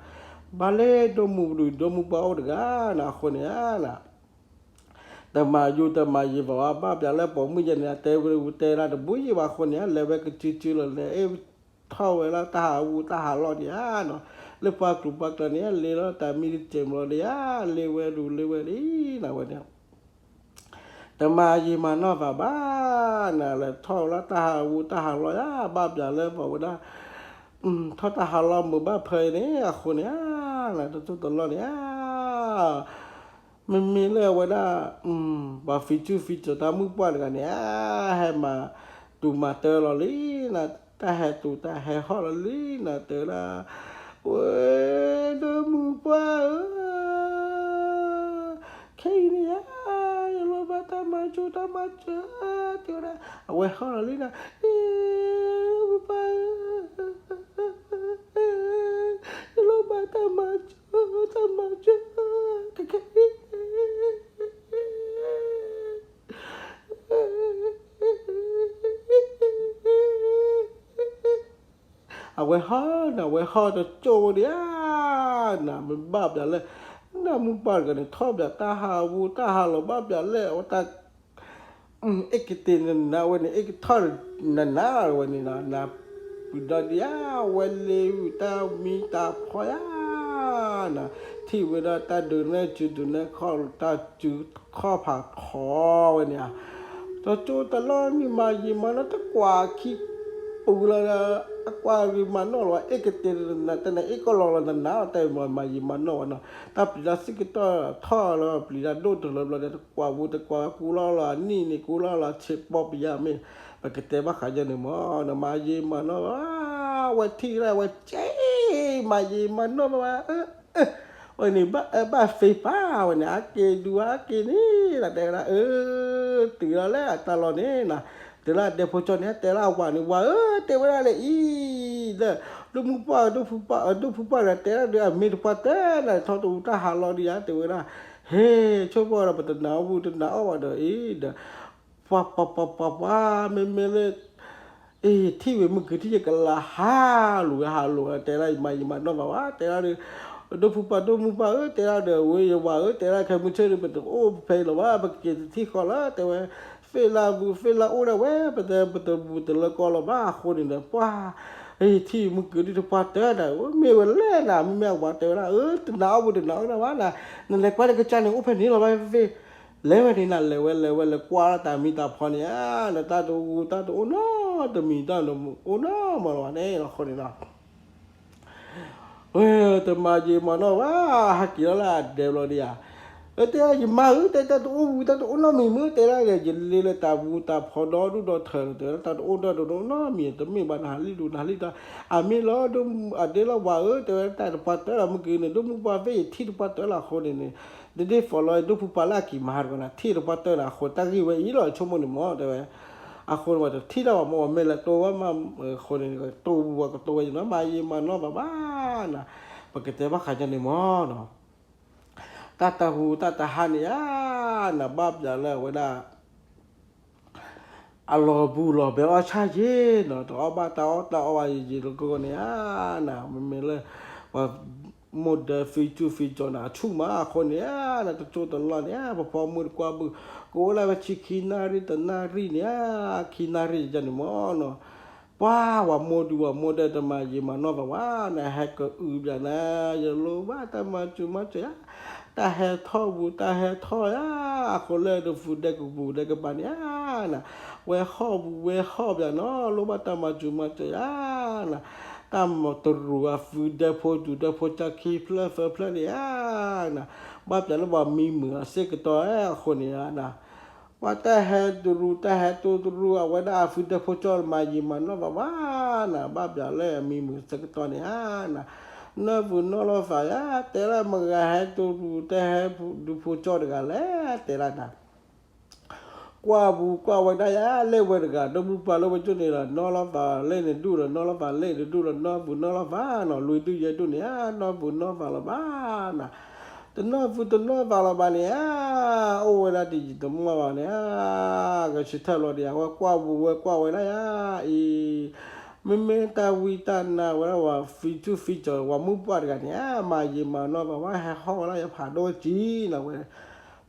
ဘၣ်လၢဒိၣ်မုၢ်ပှၢ်ဒိၣ်မုၢ်ပှၢ်အိၣ်တဂၤနီၤ အဃိန့ၣ်ဧါနီၤ တမၤယံာ်တမၤယံာ်ဘၣ်ဝဲ ဘၣ်ပၠးလၢပိာ်မုၣ်ယဲန့ၣ် အတဲဝဲတဲဒၣ်တဘူးယံာ်ဘၣ်အဃိန့ၣ် လဲၤဝဲကစုကစုလီၤ လဲၤအ့ၣ်ထီၣ်ဝဲလၢတၢ်ဟးဝူတၢ်ဟးလီၢ်ဒံးဧါနီၤ လၢပှၢ်ကျိၤပှၢ်ကျၢၤန့ၣ် လဲၤလီၤတၢ်မံတစဲးမလီၤဒံးဧါ လဲၤဝဲဒူလဲၤဝဲဒံးနီၤဝဲန့ၣ် တမၤယံာ်မၤနီၢ်သးဘၣ်နီၤ လဲၤထီၣ်ဝဲလၢတၢ်ဟးဝူတၢ်ဟးလီၢ်ဧါ ဘၣ်ပၠးလၢပှၤဝဲဒၣ် ထီၣ်တၢ်ဟးလီၢ်မုာ်ဘၣ်ဖၢအံၤန့ၣ် အဃိန့ၣ်ဧါ တစိၢ်တလီၢ်န့ၣ်ဧါ မ့မ့ၢ်လၢအဝဲဒၣ် ပှၤဖံးစုဖံးစိၤတၢ်မုၣ်ပှၢ်တဂၤန့ၣ်ဧါ ဟဲမၤတူၢ်မၤတၢလီၤလံနီၤ တၢ်ဟဲတူၢ်တၢ်ဟဲဟီၣ်လီၤလံနီၤ တဲဝဲဒၣ် ဝဲ ဒီမုၢ်ပှၢ်ဧၢ ခဲအံၤန့ၣ်ဧါ ယလိၣ်ဘၣ်တၢ်မၤစိၤတၢ်မၤစၢၤ တဲဝဲဒၣ် အဝဲဟီၣ်လီၤလံနီၤ မုၢ်ပှၢ်ဧၢ ယလိၣ်ဘၣ်တၢ်မၤစိၤတၢ်မၤစၢၤ ခဲခဲအံၤ ဝဲဟီၣ်နၤ ဝဲဟီၣ်တကၠိၢ်ဝဲဒၣ်ဧါ, နၤ မ့ၢ်ဘၣ်ပျးလၢ နၢ်မူပှၢ်တဂၤန့ၣ် ထီၣ်ပျးတၢ်ဟးဝူတၢ်ဟးလီၤ ဘၣ်ပျးလၢအဝဲတၢ် အ့ၣ်ကတ့နနၤဝဲန့ၣ် အ့ၣ်ကထီၣ်နနၤဝဲန့ၣ်နၤ နၤ ပူၤဒီးဒံးဧါ, ဝဲလ့ဝံၤတၢ်မံတၢ်ဖီဧါ, နၤ ထံၣ်ဝဲဒၣ်တၢ်ဒုးနဲၣ်စုဒုးနဲၣ်ခီၣ် တၢ်စုခီၣ်ဖးထီဝဲန့ၣ်ဧါ, တကၠိတလီၢ်န့ၣ် မၤယံာ်မၤနီၢ်တကွၢ်ခံပူၤလီၤဒီး အကွၢ်ဂ့ၤမၤနီၢ်လီၤဝဲ အ့ၣ်ကတ့နနၤ တနၤအ့ၣ်ကီၢ်လီၤလီၤနနၤ တၢ်မၤယံာ်မၤနီၢ်ဝဲနီၤ, တၢ်ပျံၤတၢ်စ့ၢ်ကတီၢ်ထီၣ်လီၤ ပျံၤတၢ်ဒိၣ်တလၢဘျီဒီး တကွၢ်ဝူတကွၢ်ကူလီၤလီၤ အနံၣ်န့ၣ် ကူလီၤလီၤ ဆ့ပီပယါမ့ၢ် ပကတဲဘၣ်ဃးယဲန့ၣ်မ့ၢ် နမၤယံာ်မၤနီၢ်ဘၣ် ဝဲထံၣ်လၢဝဲကဲ မၤယံာ်မၤနီၢ်ဘၣ် ဝဲန့ၣ် ဘၣ်အၢဘၣ်သ့ပၢ်ဝဲန့ၣ် အက့ၤဒူအက့ၤန့ၣ် တဲဝဲဒၣ် အၢ တုၤလီၤလၢအတၢ်လီၢ်န့ၣ်နၤ, တုၤလၢအဒဲဖိကၠီန့ၣ် တဲလၢအဝၤန့ၣ် ဝၤဧၢ တဲဝဲဒၣ်လၢအံၤ ဒီး ဒိၣ်မူပှၢ် ဒိၣ်ဖုပှၢ် ဒိၣ်ဖုပှၢ်ဒီး တဲဒၣ်ဒီး အမ့ၢ်တပှၢ်တၢၢ်နၤ ထီၣ်တဝူတၢ်ဟးလီၤဒံးဧါ တဲဝဲဒၣ်, ဟ့ ဆိကမိၣ်ဒီး ပတနာ်အီၣ်ဘူးတနာ်အီၣ်ဘၣ်ဒီးအံၤဒီး ပှၤပှၤပှၤပှၤပှၤ မ့မ့ၢ်လၢ အ့ ထံၣ်ဝဲမုၢ်ကၤထံၣ်ယကလၤဟးလိာ်ဝဲဟးလိာ်ဝဲ တဲဒၣ်ယမၤယံာ်မၤနီၢ်ဘၣ်ဝဲ တဲဒၣ်ဒီး ဒိၣ်ဖုပှၢ်ဒိၣ်မူပှၢ်ဧၢ တဲဒၣ်ဒီး ဝဲယဝၤဧၢ တဲဒၣ်ခဲမုၢ်ဆ့ၣ်ဒီး ပတအိၣ်ဖဲအံၤလီၤဘၣ် ပကက့ၤတထံၣ်ဃီလီၤ တဲဝဲ သ့ၣ်လၢဘူးသ့ၣ်လၢအိၣ်ဒၣ်ဝဲ ပတ ပတဘူးတလၢကီလီၤဘၣ် အဃိန့ၣ်ဒီး ပှၤ အ့ ထံၣ်မုၢ်ကၤဒုတပှၢ်တၢၢ်ဒီး မ့ၢ်ဝဲလဲၣ်နၤ မ့မ့ၢ်အဝၤတဲဝဲဒၣ် အၢ တနာ်အီၣ်ဘူးတနာ်အီၣ်ဒၣ်ဘၣ်နၤ နလဲၤကွၢ်လၢကစၢ်န့ၣ် အိၣ်ဖဲန့ၣ်လီၤဘၣ်ဖဲဖဲ လဲၤဝဲန့ၣ်နၤ လဲၤဝဲလဲၤဝဲ လဲၤကွၢ်လၢတၢ်မံတၢ်ဖီန့ၣ်ဧါ နတၢ်တအိၣ်တၢ်တအိၣ်နီတမံၤ တၢ်တအိၣ်နီမးလီၤဘၣ်န့ၣ် အဃိန့ၣ်ဒီး ဝဲတမၤယံာ်မၤနီၢ်ဘၣ် ဟဲက့ၤလီၤလၢအဒဲဘျီဒံးဧါ အတဲယမါဧၢ တဲတၢ်တအိၣ်ဝံၤ တၢ်တအိၣ်နီတမံၤမ့ၢ် တဲဒၣ်ဒီး ယလ့လၢတၢ်ဘူးတၢ်ဖီဒီဒူၣ်ဒီထၢ တဲဝဲဒၣ် တၢ်တအိၣ်တၢ်တအိၣ်နီတမံၤ တမ့ၢ်ဘၣ် နဟးလံဒူ နဟးလံတၢ် အမ့ၢ်လီၤ ဒိၣ်မူအဒဲလီၤဝၤဧၢ တဲဝဲ တၢ်တပှၢ်တၢၢ်လီၤ မုၢ်ကၤန့ၣ် ဒိၣ်မူပှၢ်ဖဲယထံၣ်တပှၢ်တၢၢ်လီၤ အဃိန့ၣ်န့ၣ် ဒ်ဒ်သိးလီၤ ဒိၣ်ဖုပှၢ်လၢအက့ၤမၤဟးတကီးနၤ ထံၣ်တပှၢ်တၢၢ်နၤ အဃိတၢ်ဂ့ၢ်ဝဲအံၤလီၤ ဆိကမိၣ်န့ၣ်မ့ၢ် တဲဝဲ အဃိန့ၣ် ပှၤတထံၣ်တၢ်ဘၣ်မ့ၢ် ပှၤမ့ၢ်လဲၤတိဝဲမး အဃိန့ၣ် တိဝဲကတိၤဝဲယနီၤ မၤယံာ်မၤနီၢ်ဘၣ်ဘၣ်နၤ ပကတဲဘၣ်ဃးကန့ၣ်မ့ၢ်နီၤ တၢ်တဟူးတၢ်တဟါန့ၣ်ဧါ နဘၣ်ပျးလၢအဝဲဒၣ် အလီၤဘူးလီၤဘဲအီၣ်ဆၣ်ယ့ၣ်နီၤ တအီၣ်ဘၣ်တၢ်အီၣ်တၢ်အီဘၣ်ယံာ်ယံာ်လၢကီၢ်န့ၣ်ဧါ နၤ မ့မ့ၢ်လၢ ပှၤမိၢ်ဒၢဖံကၠူၣ်ဖံကၠီၤနၤ အဆူၣ်မးအဃိန့ၣ်ဧါ နတကၠိတလီၢ်န့ၣ်ဧါ ပဖီမုၢ်တကွၢ်ဘူး ကအိၣ်လၢဝဲဆံခံနၣ်ရံၣ်တနၣ်ရံၣ်န့ၣ်ဧါ ခံနၣ်ရံၣ်ယန့ၣ်မ့ၢ်နီၤ ပှၤဝၤမိၢ်ဒုးဝၤမိၢ်ဒဲတမၤယံာ်မၤနီၢ်ဘၣ်ဝဲ နဟဲကအုဘျးနၤ ယလိၣ်ဘၣ်တၢ်မၤစူၤမၤစၢၤဧါ တၢ်ဟဲထီၣ်ဘူးတၢ်ဟဲထီၣ်ဧါ အဃိလၢဒၢဖုဒဲကပူၤဒဲကပၤန့ၣ်ဧါ နၤ ဝဲဟီၣ်ဘူးဝဲဟီၣ်ဘျးနီၤ လိၣ်ဘၣ်တၢ်မၤစူၤမၤစၢၤဧါ နၤ တၢ်မၤတရူးအဖုဒဲဖိစူၤဒဲဖိကၢ်ခံဖျၢၣ်သၢဖျၢၣ်န့ၣ်ဧါ နၤ ဘၣ်ပျးလၢပှၤမံမုာ်အစ့ၢ်ကတီၢ်ဧါ အဃိန့ၣ်ဧါ နၤ ပှၤတၢ်ဟဲတရူးတၢ်ဟဲတိတရူး အဝဲဒၣ်အဖုဒဲဖိကၠီၣ်မၤယံာ်မၤနီၢ်ဘၣ်ဘၣ် နၤ ဘၣ်ပျးလၢအမံမုာ်အစ့ၢ်ကတီၢ်န့ၣ်ဧါ နၤ နီၢ်ပူၤနီၢ်လီၤသးဧါ တဲလၢမတၤဟဲတိတရူး တၢ်ဟဲဒုးဖိကၠီၣ်တဂၤလဲၣ် တဲဒၣ်နၤ ကွၢ်ဘူးကွၢ်ဝဲဒၣ်ယါ လဲၣ်ဝဲတဂၤ ဒိၣ်မူပှၢ်လၢဝဲကၠိန့ၣ်လီၤ နီၢ်လီၤသးလဲၣ်န့ၣ်ဒူၣ်လီၤ နီၢ်လီၤသးလဲၣ်န့ၣ်ဒူၣ်လီၤ နီၢ်ပူၤနီၢ်လီၤသးနီၤ လွံၢ်ဒူၣ်ယဲၢ်ဒူၣ်န့ၣ်ဧါ နီၢ်ပူၤနီၢ်သးလီၤဘၣ်နၤ တနီၢ်ပူၤတနီၢ်သးလီၤဘၣ်န့ၣ်ဧါ အိၣ်ဝဲဒၣ်တယံာ်တမီၢ်ဘၣ်န့ၣ်ဧါ ကဆံးထၢၣ်လီၤဒီးယါ ဝဲကွၢ်ဘူးဝဲကွၢ်ဝဲဒၣ်ယါအံၤ မ့မ့ၢ်တၢ်ဝံတၢ်နါဝဲဒၣ် ပှၤဖံကၠူၣ်ဖံကၠီၤ ပှၤမုၢ်ပှၢ်တဂၤန့ၣ်ဧါ မၤယံာ်မၤနီၢ်ဘၣ်ဝဲ ဟဲဟီၣ်ဝဲဒၣ်ယဖးဒိၣ်ကံနၤဝဲ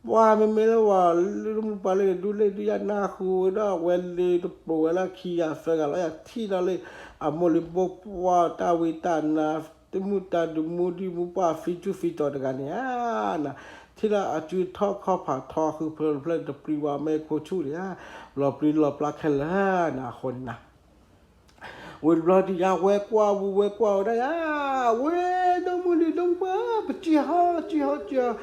ပှၤမ့မ့ၢ်လၢပှၤလၢမုၢ်ပှၢ်လၢဒူၣ်လၢဒူၣ်ယါနၢ်ဟူဝဲဒၣ် ဝဲလ့တပျိၤဝဲလၢခံဂၤသၢဂၤလီၤ ယထံၣ်ဒၣ်လၢ အမိၢ်လံၤဘိပှၢ်တၢ်ဝံတၢ်နါ တမုၢ်တၢ်ဒုးမူဒံးမူပှၢ်ဖံကၠူၣ်ဖံကၠီၤတဂၤန့ၣ်ဧါ နၤ ထံၣ်လၢအစုထီၣ်ခီၣ်ဖးထီဃုဖျၢၣ်တဖျၢၣ်န့ၣ် တပျံၤဝဲမ့ၢ်ခိၣ်ဆူၣ်န့ၣ်ဧါ လီၤပျံၤလီၤပျါခဲလၢာ်နၤ အဃိန့ၣ်နၤ ဝံၤတဘျီဒုးယါ ဝဲကွၢ်ဝူဝဲကွၢ်ဝဲဒၣ်ယါ ဝဲဒိၣ်မုၢ်လံၤဒိၣ်မူပှၢ် ပစံၣ်ဟီၣ်စံၣ်ဟီၣ်စံၣ်ဟီၣ်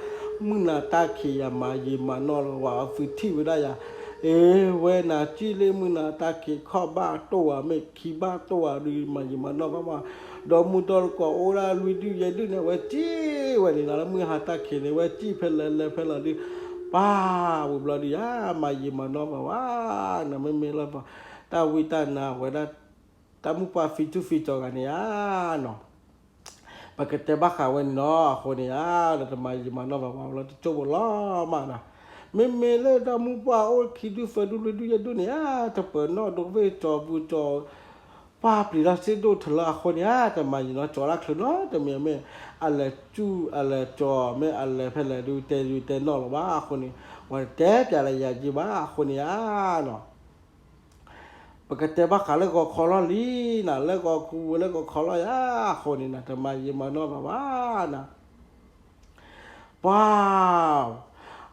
မုၢ်နၤတၢ်ခံးယၤ မၤယံာ်မၤနီၢ်လီၤဝဲ အသုထံၣ်ဝဲဒၣ်ယၤ အ့ ဝဲနၤစံၣ်လၢမုၢ်နၤတၢ်ခံး ခီၣ်ဘၣ်တိၢ်ဝဲ မ့ၢ်ခံဘၣ်တိၢ်ဝဲဒုး မၤယံာ်မၤနီၢ်ဘၣ်မး ဒီးမုၢ်ဒီတကီၢ်အိၣ်ဒၣ်လွံၢ်ဒုၣ်ယဲၢ်ဒုၣ်န့ၣ် ဝဲစံၣ်ဝဲန့ၣ်လီၤ လၢမုၢ်ဟါတၢ်ခံးန့ၣ် ဝဲစံၣ်ဖဲလဲၣ်လဲၣ်ဖဲလဲၣ်ဒုး ပၢ်ဝံၤဘျီဒုးယါ မၤယံာ်မၤနီၢ်ဘၣ်ဝဲ နၤ မ့မ့ၢ်လၢ တၢ်ဝံတၢ်နါဝဲဒၣ် တၢ်မုၢ်ပှၢ်ဖံကၠူၣ်ဖံကၠီၤဂၤန့ၣ်ဧါနီၤ ပကတဲဘၣ်ဃးဝဲန့ၣ်နီၤ အဃိန့ၣ်ဧါ ဒီးတမၤယံာ်မၤနီၢ်ဘၣ်ဝဲလၢတကၠိဖိလီၤမးနီၤ မ့မ့ၢ်လၢတၢ်မုၢ်ပှၢ်အိၣ်ခံဒူၣ်သၢဒူၣ်လွံၢ်ဒူၣ်ယဲၢ်ဒူၣ်န့ၣ်ဧါ တပၢၤနီၣ်ဒိၣ်ဝ့ၢ်ကၠီၤပူၤကၠီၤ ပှၤပျံၤလီၤစ့ဒိၣ်ထီၣ်လၢအဃိန့ၣ်ဧါ, တမၤယံာ်နီၢ်ကၠီၤလၢချုးနီတမံၤမ့ၢ်, အလဲၤစူၢ်အလဲၤကၠီၤမ့ၢ် အလဲၤဖဲလဲၣ်ဒုးတဲဒုးတဲနီၣ်လီၤဘၣ်အဃိန့ၣ်, ပှၤတဲပျးလၢယၤက့ဘၣ်အဃိန့ၣ်ဧါနီၤ. ပကတဲဘၣ်ဃးလၢဂီၤခီလီၤလံနၤ, လၢဂီၤခူဝဲလၢဂီၤခီလီၤယၤအဃိန့ၣ်နၤ, တမၤယံာ်မၤနီၢ်ဘၣ်ဘၣ်နၤ. ပှၤ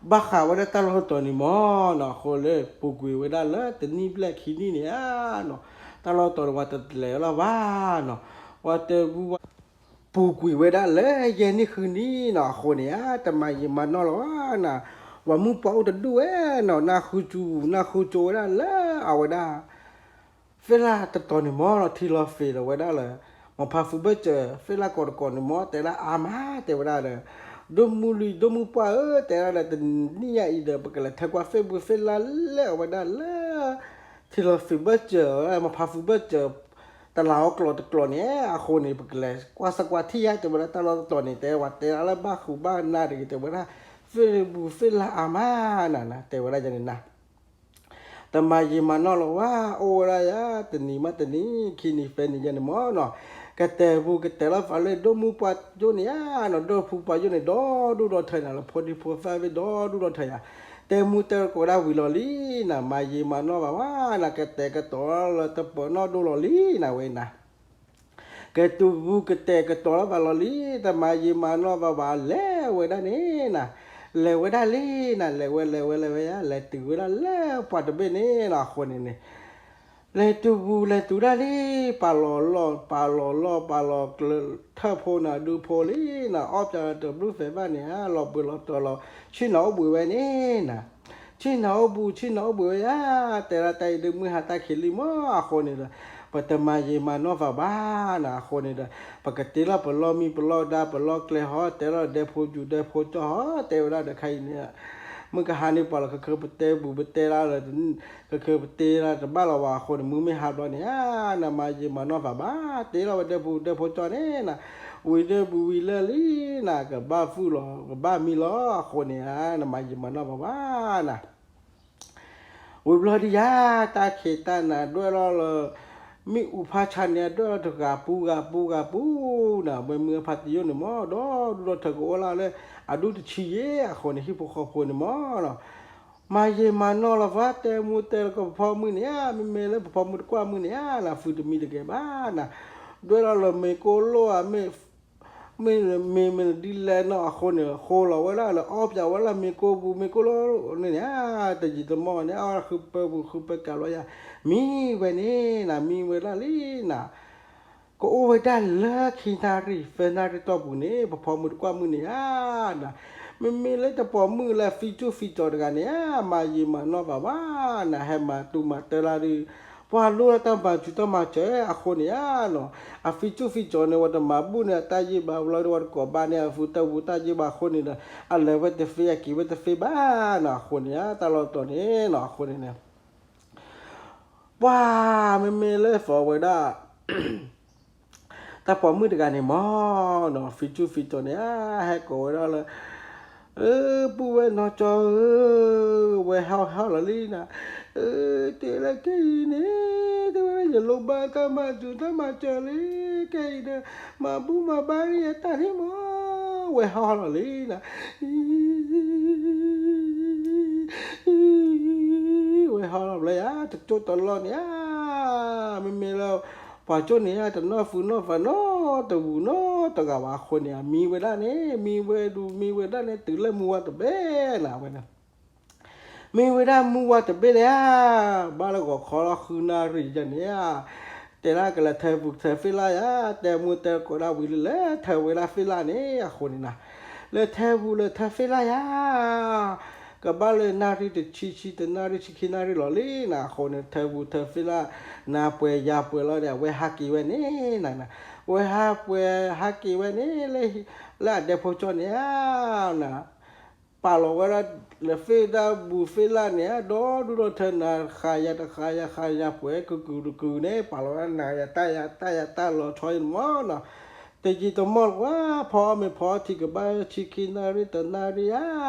ဘၣ်ဃးဝဲဒၣ်တၢ်လီၢ်တတီၤန့ၣ်မ့ၢ်နီၤ, အဃိလၢပူၤကွံာ်ဝဲဒၣ်လၢတနံၣ်ဘျဲၣ်ခံနံၣ်န့ၣ်ဧါနီၤ, တၢ်လီၢ်တတီၤန့ၣ် ပှၤတလဲၤလီၤဘၣ်နီၤ, ပှၤတဲပူၤ ပူၤကွံာ်ဝဲဒၣ်လၢယဲၢ်နံၣ်ဃုနံၣ်နီၤ, အဃိန့ၣ်ဧါ တမၤယံာ်မၤနီၢ်လီၤဘၣ်နၤ, ပှၤမုၢ်ပှၢ်အိၣ်တဒူၣ်ဝဲနီၤ, နၢ်ဟူစူၤ နၢ်ဟူကၠိဝဲဒၣ်လၢအဝဲဒၣ် ဖ့လၢ်တတီၤန့ၣ်မ့ၢ်နီၤ, ထံလီၤဃ့ၢ်လီၤဝဲဒၣ်လၢ မီၤဖါဖုဘၢၣ်စၢၤ ဖ့လၢ်ကီးတကီးန့ၣ်မ့ၢ် တဲဒၣ်အါမး တဲဝဲဒၣ်ဒီး ဒိၣ်မုၢ်လံ ဒိၣ်မုၢ်ပှၢ်ဧၢ တဲဒၣ်ဒီး တနံၣ်ညါအံၤဒီး ပကလဲၤထၢကွၢ် Facebook ဖ့လၢ်လၢအဝဲဒၣ်လၢ ထံလီၤဃ့ၢ်ဘၢၣ်စၢၤ မီၤဖါဖုဘၢၣ်စၢၤ တလးအီၣ်ကျိာ်တကျိာ်န့ၣ် အဃိန့ၣ် ပကလဲၤကွၢ်စၢ်ကွၢ်ထံၣ်ယါ တဲဝဲဒၣ်တၢ်လီၢ်တတီၤန့ၣ် တဲဝဲတဲဒၣ်လၢဘၣ်ဃုာ်ဘၣ်နၢ်တဂ့ၤ တဲဝဲဒၣ် Facebook ဖ့လၢ်အါမးနၤနၤ တဲဝဲဒၣ်ယၤန့ၣ်နၤ တမၤယံာ်မၤနီၢ်လီၤဝဲ အိၣ်ဝဲဒၣ်ယၤ တနံၤမးတနံၤ ခံနံၤသၢနံၤယဲန့ၣ်မ့ၢ်နီၤ, ကတဲာ်ပူၤကတဲာ်လီၤသးလၢ ဒိၣ်မုၢ်ပှၢ်ကၠိန့ၣ်ဧါနီၤ, ဒီးဖိပှၢ်ကၠိန့ၣ် ဒီဒူၣ်ဒီထၢနၤလၢ ဖိဒံဖိသၣ်ဘ့ၣ်ဒီဒူၣ်ဒီထၢယၤ, တဲမူတဲကိးဒၣ်ဝံၤလီၤလံနၤ, မၤယံာ်မၤနီၢ်ဘၣ်ဝဲနၤ, ကတဲာ်ကတီၤလီၤလၢတပီၤနီၣ်ဒိၣ်လီၤလံနၤဝဲနၤ ကတဲာ်ပူၤကတဲာ်ကတီၤလီၤသးလီၤလံ, တမၤယံာ်မၤနီၢ်ဘၣ်ဘၣ် လဲၤဝဲဒၣ်န့ၣ်နၤ, လဲၤဝဲဒၣ်လံနၤ, လဲၤဝဲလဲၤဝဲလဲၤဝဲယၤ လဲၤတုၤဝဲဒၣ်လၢပှၢ်တဘ့ၣ်န့ၣ်နၤ အဃိန့ၣ်န့ၣ် လဲၤတုၤပူၤလဲၤတုၤဒၣ်လံ, ပာ်လီၤလီၢ် ပာ်လီၤလီၢ် ပာ်လီၤကျၢၤ ထၢၣ်ဖိနၤဒုဖိလံနၤ, အီၣ်ပၠးလီၤတဘျုးဖဲးဘၣ်န့ၣ်ဧါ, လီၤဘှံးလီၤတီၤလီၤ ဆ့ၣ်နီၤအိၣ်ဘှံးဝဲန့ၣ်နၤ, ဆ့ၣ်နီၤအိၣ်ဘှံး ဆ့ၣ်နီၤအိၣ်ဘှံးဝဲယၤ, တဲဒၣ်တၢ်အံၤဒုးမုၢ်ဟါတၢ်ခံးလံမ့ၢ်အဃိန့ၣ်ဒီး ပတမၤယံာ်မၤနီၢ်သးဘၣ်နၤ အဃိန့ၣ်ဒီး ပကတ့လီၤပလီၢ်မံပလီၢ်ဒါ ပလီၢ်ကျဲဟီ တဲလီၤဒဲဖိယူၤဒဲဖိကၠီဟီ တဲဝဲဒၣ်ဒီးခဲအံၤန့ၣ် မုၢ်ကဟါန့ၣ်ပှၤလၢခဲခၢပတဲပူၤပတဲလၢ ခဲခၢပတဲလၢတဘၣ်လီၤဝဲအဃိန့ၣ် မုၢ်မ့ၢ်ဟါဘျီန့ၣ်ဧါ, နမၤယံာ်မၤနီၢ်သးဘၣ်, တ့လီၤဝဲဒဲပူၤဒဲဖိကၠီန့ၣ်နၤ, ဝံၤဒဲပူၤဝံၤလၢာ်လံနၤ, ကဘၣ်ဖုၣ်လီၤ ကဘၣ်မံလီၤအဃိန့ၣ်ဧါ, နမၤယံာ်မၤနီၢ်သးဘၣ်နၤ ဝံၤဘျီဒ်ယၤ တၢ်ခံးတၢ်နၤဒွဲၣ်လီၤလၢ မ့ၣ်အူဖးဆါန့ၣ် ဒွဲၣ်လီၤတဂၤပူၤဂၤပူၤဂၤပူၤနၤ, မ့မ့ၢ်ဖါတံၢ်ယိၣ်န့ၣ်မ့ၢ် ဒီဒူၣ်ဒီထၢကအိၣ်လၢ်လၢ အဒူၣ်တဆံယဲၢ်အဃိန့ၣ် ဟံၣ်ဖိဃီဖိန့ၣ်မ့ၢ်နီၤ, မၤယံာ်မၤနီၢ်လီၤပှၤ တဲမူတဲလၢကပဖီမုၢ်န့ၣ်ဧါ, မ့မ့ၢ်လၢပဖီမုၢ်တကွၢ်မုၢ်န့ၣ်ဧါ, နၤဖုတမံတဂဲၤဘၣ်နၤ, ဒွဲၣ်လီၤလၢမ့ၢ်ကိၣ်လိၣ်ဧါ, မ့ၢ် မ့မ့ၢ်ဒ်လဲၣ်နီၤအဃိန့ၣ် ဃိလီၤဝဲဒၣ်လၢအီၣ်ပၠးဝဲလၢမ့ၢ်ကိၣ်ပူၤ မ့ၢ်ကိၣ်လိၣ်န့ၣ်ဧါ, တယံာ်တမီၢ်န့ၣ် အီၣ်ဃုပၢပူၤဃုပၢကးလီၤယၤ, မံဝဲန့ၣ်နၤ မံဝဲဒၣ်လံနၤ, ကအိၣ်ဝဲဒၣ်လၢခံနၣ်ရံၣ် သၢနၣ်ရံၣ်တီၢ်ပူၤန့ၣ် ပဖီမုၢ်တကွၢ်မုၢ်န့ၣ်ဧါ, နၤ မ့မ့ၢ်လၢတပိာ်မုၣ်လၢအဖံးကၠူၣ်ဖံးကၠီၤတဂၤန့ၣ်ဧါ, မၤယံာ်မၤနီၢ်ဘၣ်ဘၣ်နၤ, ဟဲမၤတူၢ်မၤတၢ်လၢဒုး ပှၤလိၣ်လၢတၢ်မၤစူၤတၢ်မၤစၢၤအဃိန့ၣ်ဧါနီၤ, အဖံးကၠူၣ်ဖံးကၠီၤန့ၣ် ဝဲတမၤဘူၣ်န့ၣ် အတၢ်ယံာ်ဘၣ်ဝဲလီၤ ဝဲတကိးဘၣ်န့ၣ် အဖုတၢ်ဝူတၢ်ယံာ်ဘၣ်အဃိန့ၣ်ဒီး အလဲၤဝဲတသ့ အက့ၤဝဲတသ့ဘၣ်နၤ အဃိန့ၣ်ဧါ, တၢ်လီၢ်တတီၤန့ၣ်နီၤ အဃိန့ၣ်န့ၣ် ပှၤမ့မ့ၢ်လၢသီဝဲဒၣ် တၢ်ပိာ်မုၣ်တဂၤန့ၣ်မ့ၢ်နီၤ ဖံးကၠူၣ်ဖံးကၠီၤန့ၣ်ဧါ, ဟဲကိးဝဲဒၣ်လၢ အၢ ပုၢ်ဝဲၢ်နီၢ်ကၠီဧၢ, ဝဲဟီၣ်ဟီၣ်လီၤလံနၤ, အၢ တဲလၢခဲအံၤန့ၣ် တဲဝဲဒၣ် ယလိၣ်ဘၣ်တၢ်မၤစူၤတၢ်မၤစၢၤလံ, ခဲအံၤဒီး မၤဘူၣ်မၤဘါရံၣ်အတၢ်န့ၣ်မ့ၢ်, ဝဲဟီၣ်ဟီၣ်လီၤလံနၤ ဝဲဟီၣ်လီၤဘျီယၤ တကၠိၣ်တလီၢ်န့ၣ်ဧါ, မ့မ့ၢ်လၢ ပှၤကၠိၣ်န့ၣ်ဧါ တနီၣ်ဖုနီၣ်ဖးနီတဝံၤနီတဂၤဘၣ်အဃိန့ၣ် မံဝဲဒၣ်န့ၣ် မံဝဲဒုး မံဝဲဒၣ်န့ၣ် တုၤလၢမုၢ်ဝါတဘ့ၣ်နၤဝဲန့ၣ် မ့ၢ်ဝဲဒၣ်မုၢ်ဝါတဘ့ၣ်လၢ ဘၣ်လၢဂီၤခီလီၤဃုနၣ်ရံၣ်ယဲန့ၣ်ဧါ, တဲဒၣ်ကလဲၤထၢပူၤထၢဖ့လၢ်ယၤ, တဲမူတဲကိးဒၣ်ဝံၤလၢလဲၤထၢဝဲဒၣ်ဖ့လၢ်န့ၣ် အဃိန့ၣ်နၤ, လဲၤထၢပူၤလဲၤထၢဖ့လၢ်ယၤ, ကဘၣ်လၢနၣ်ရံၣ်တဆံဆံတနၣ်ရံၣ်ဆံခံနၣ်ရံၣ်လီၤလံနၤ, အဃိန့ၣ် ထၢပူၤထၢဖ့လၢ် နၤပှဲၤယၤပှဲၤလီၤဒီး အဝဲဟးက့ၤဝဲန့ၣ်နၤ, အဝဲဟးပှဲၤဟးက့ၤဝဲန့ၣ် လၢအဒဲဖိကၠိၣ်န့ၣ်ဧါ နၤ ပာ်လီၤဝဲဒၣ် လၢဖ့ဒၣ်ဘူၤဖ့လၢ်န့ၣ် ဒီဒူၣ်ဒီထၢနၤ ဃာ်ယၤတဃာ်ယၤ ဃာ်ယၤပှဲၤ ကုကုတကုန့ၣ် ပာ်လီၤဝဲဒၣ်နၤယၤတၢ်ယၤတၢ်ယၤတၢ်လီၤဆီအံၤန့ၣ်မ့ၢ်နီၤ, တယံာ်တမီၢ်လၢၤဘၣ် ဖီအီၣ်မ့ၤဖီအီထံကဘၣ်ဆံခံနၣ်ရံၣ်တနၣ်ရံၣ်ဧါ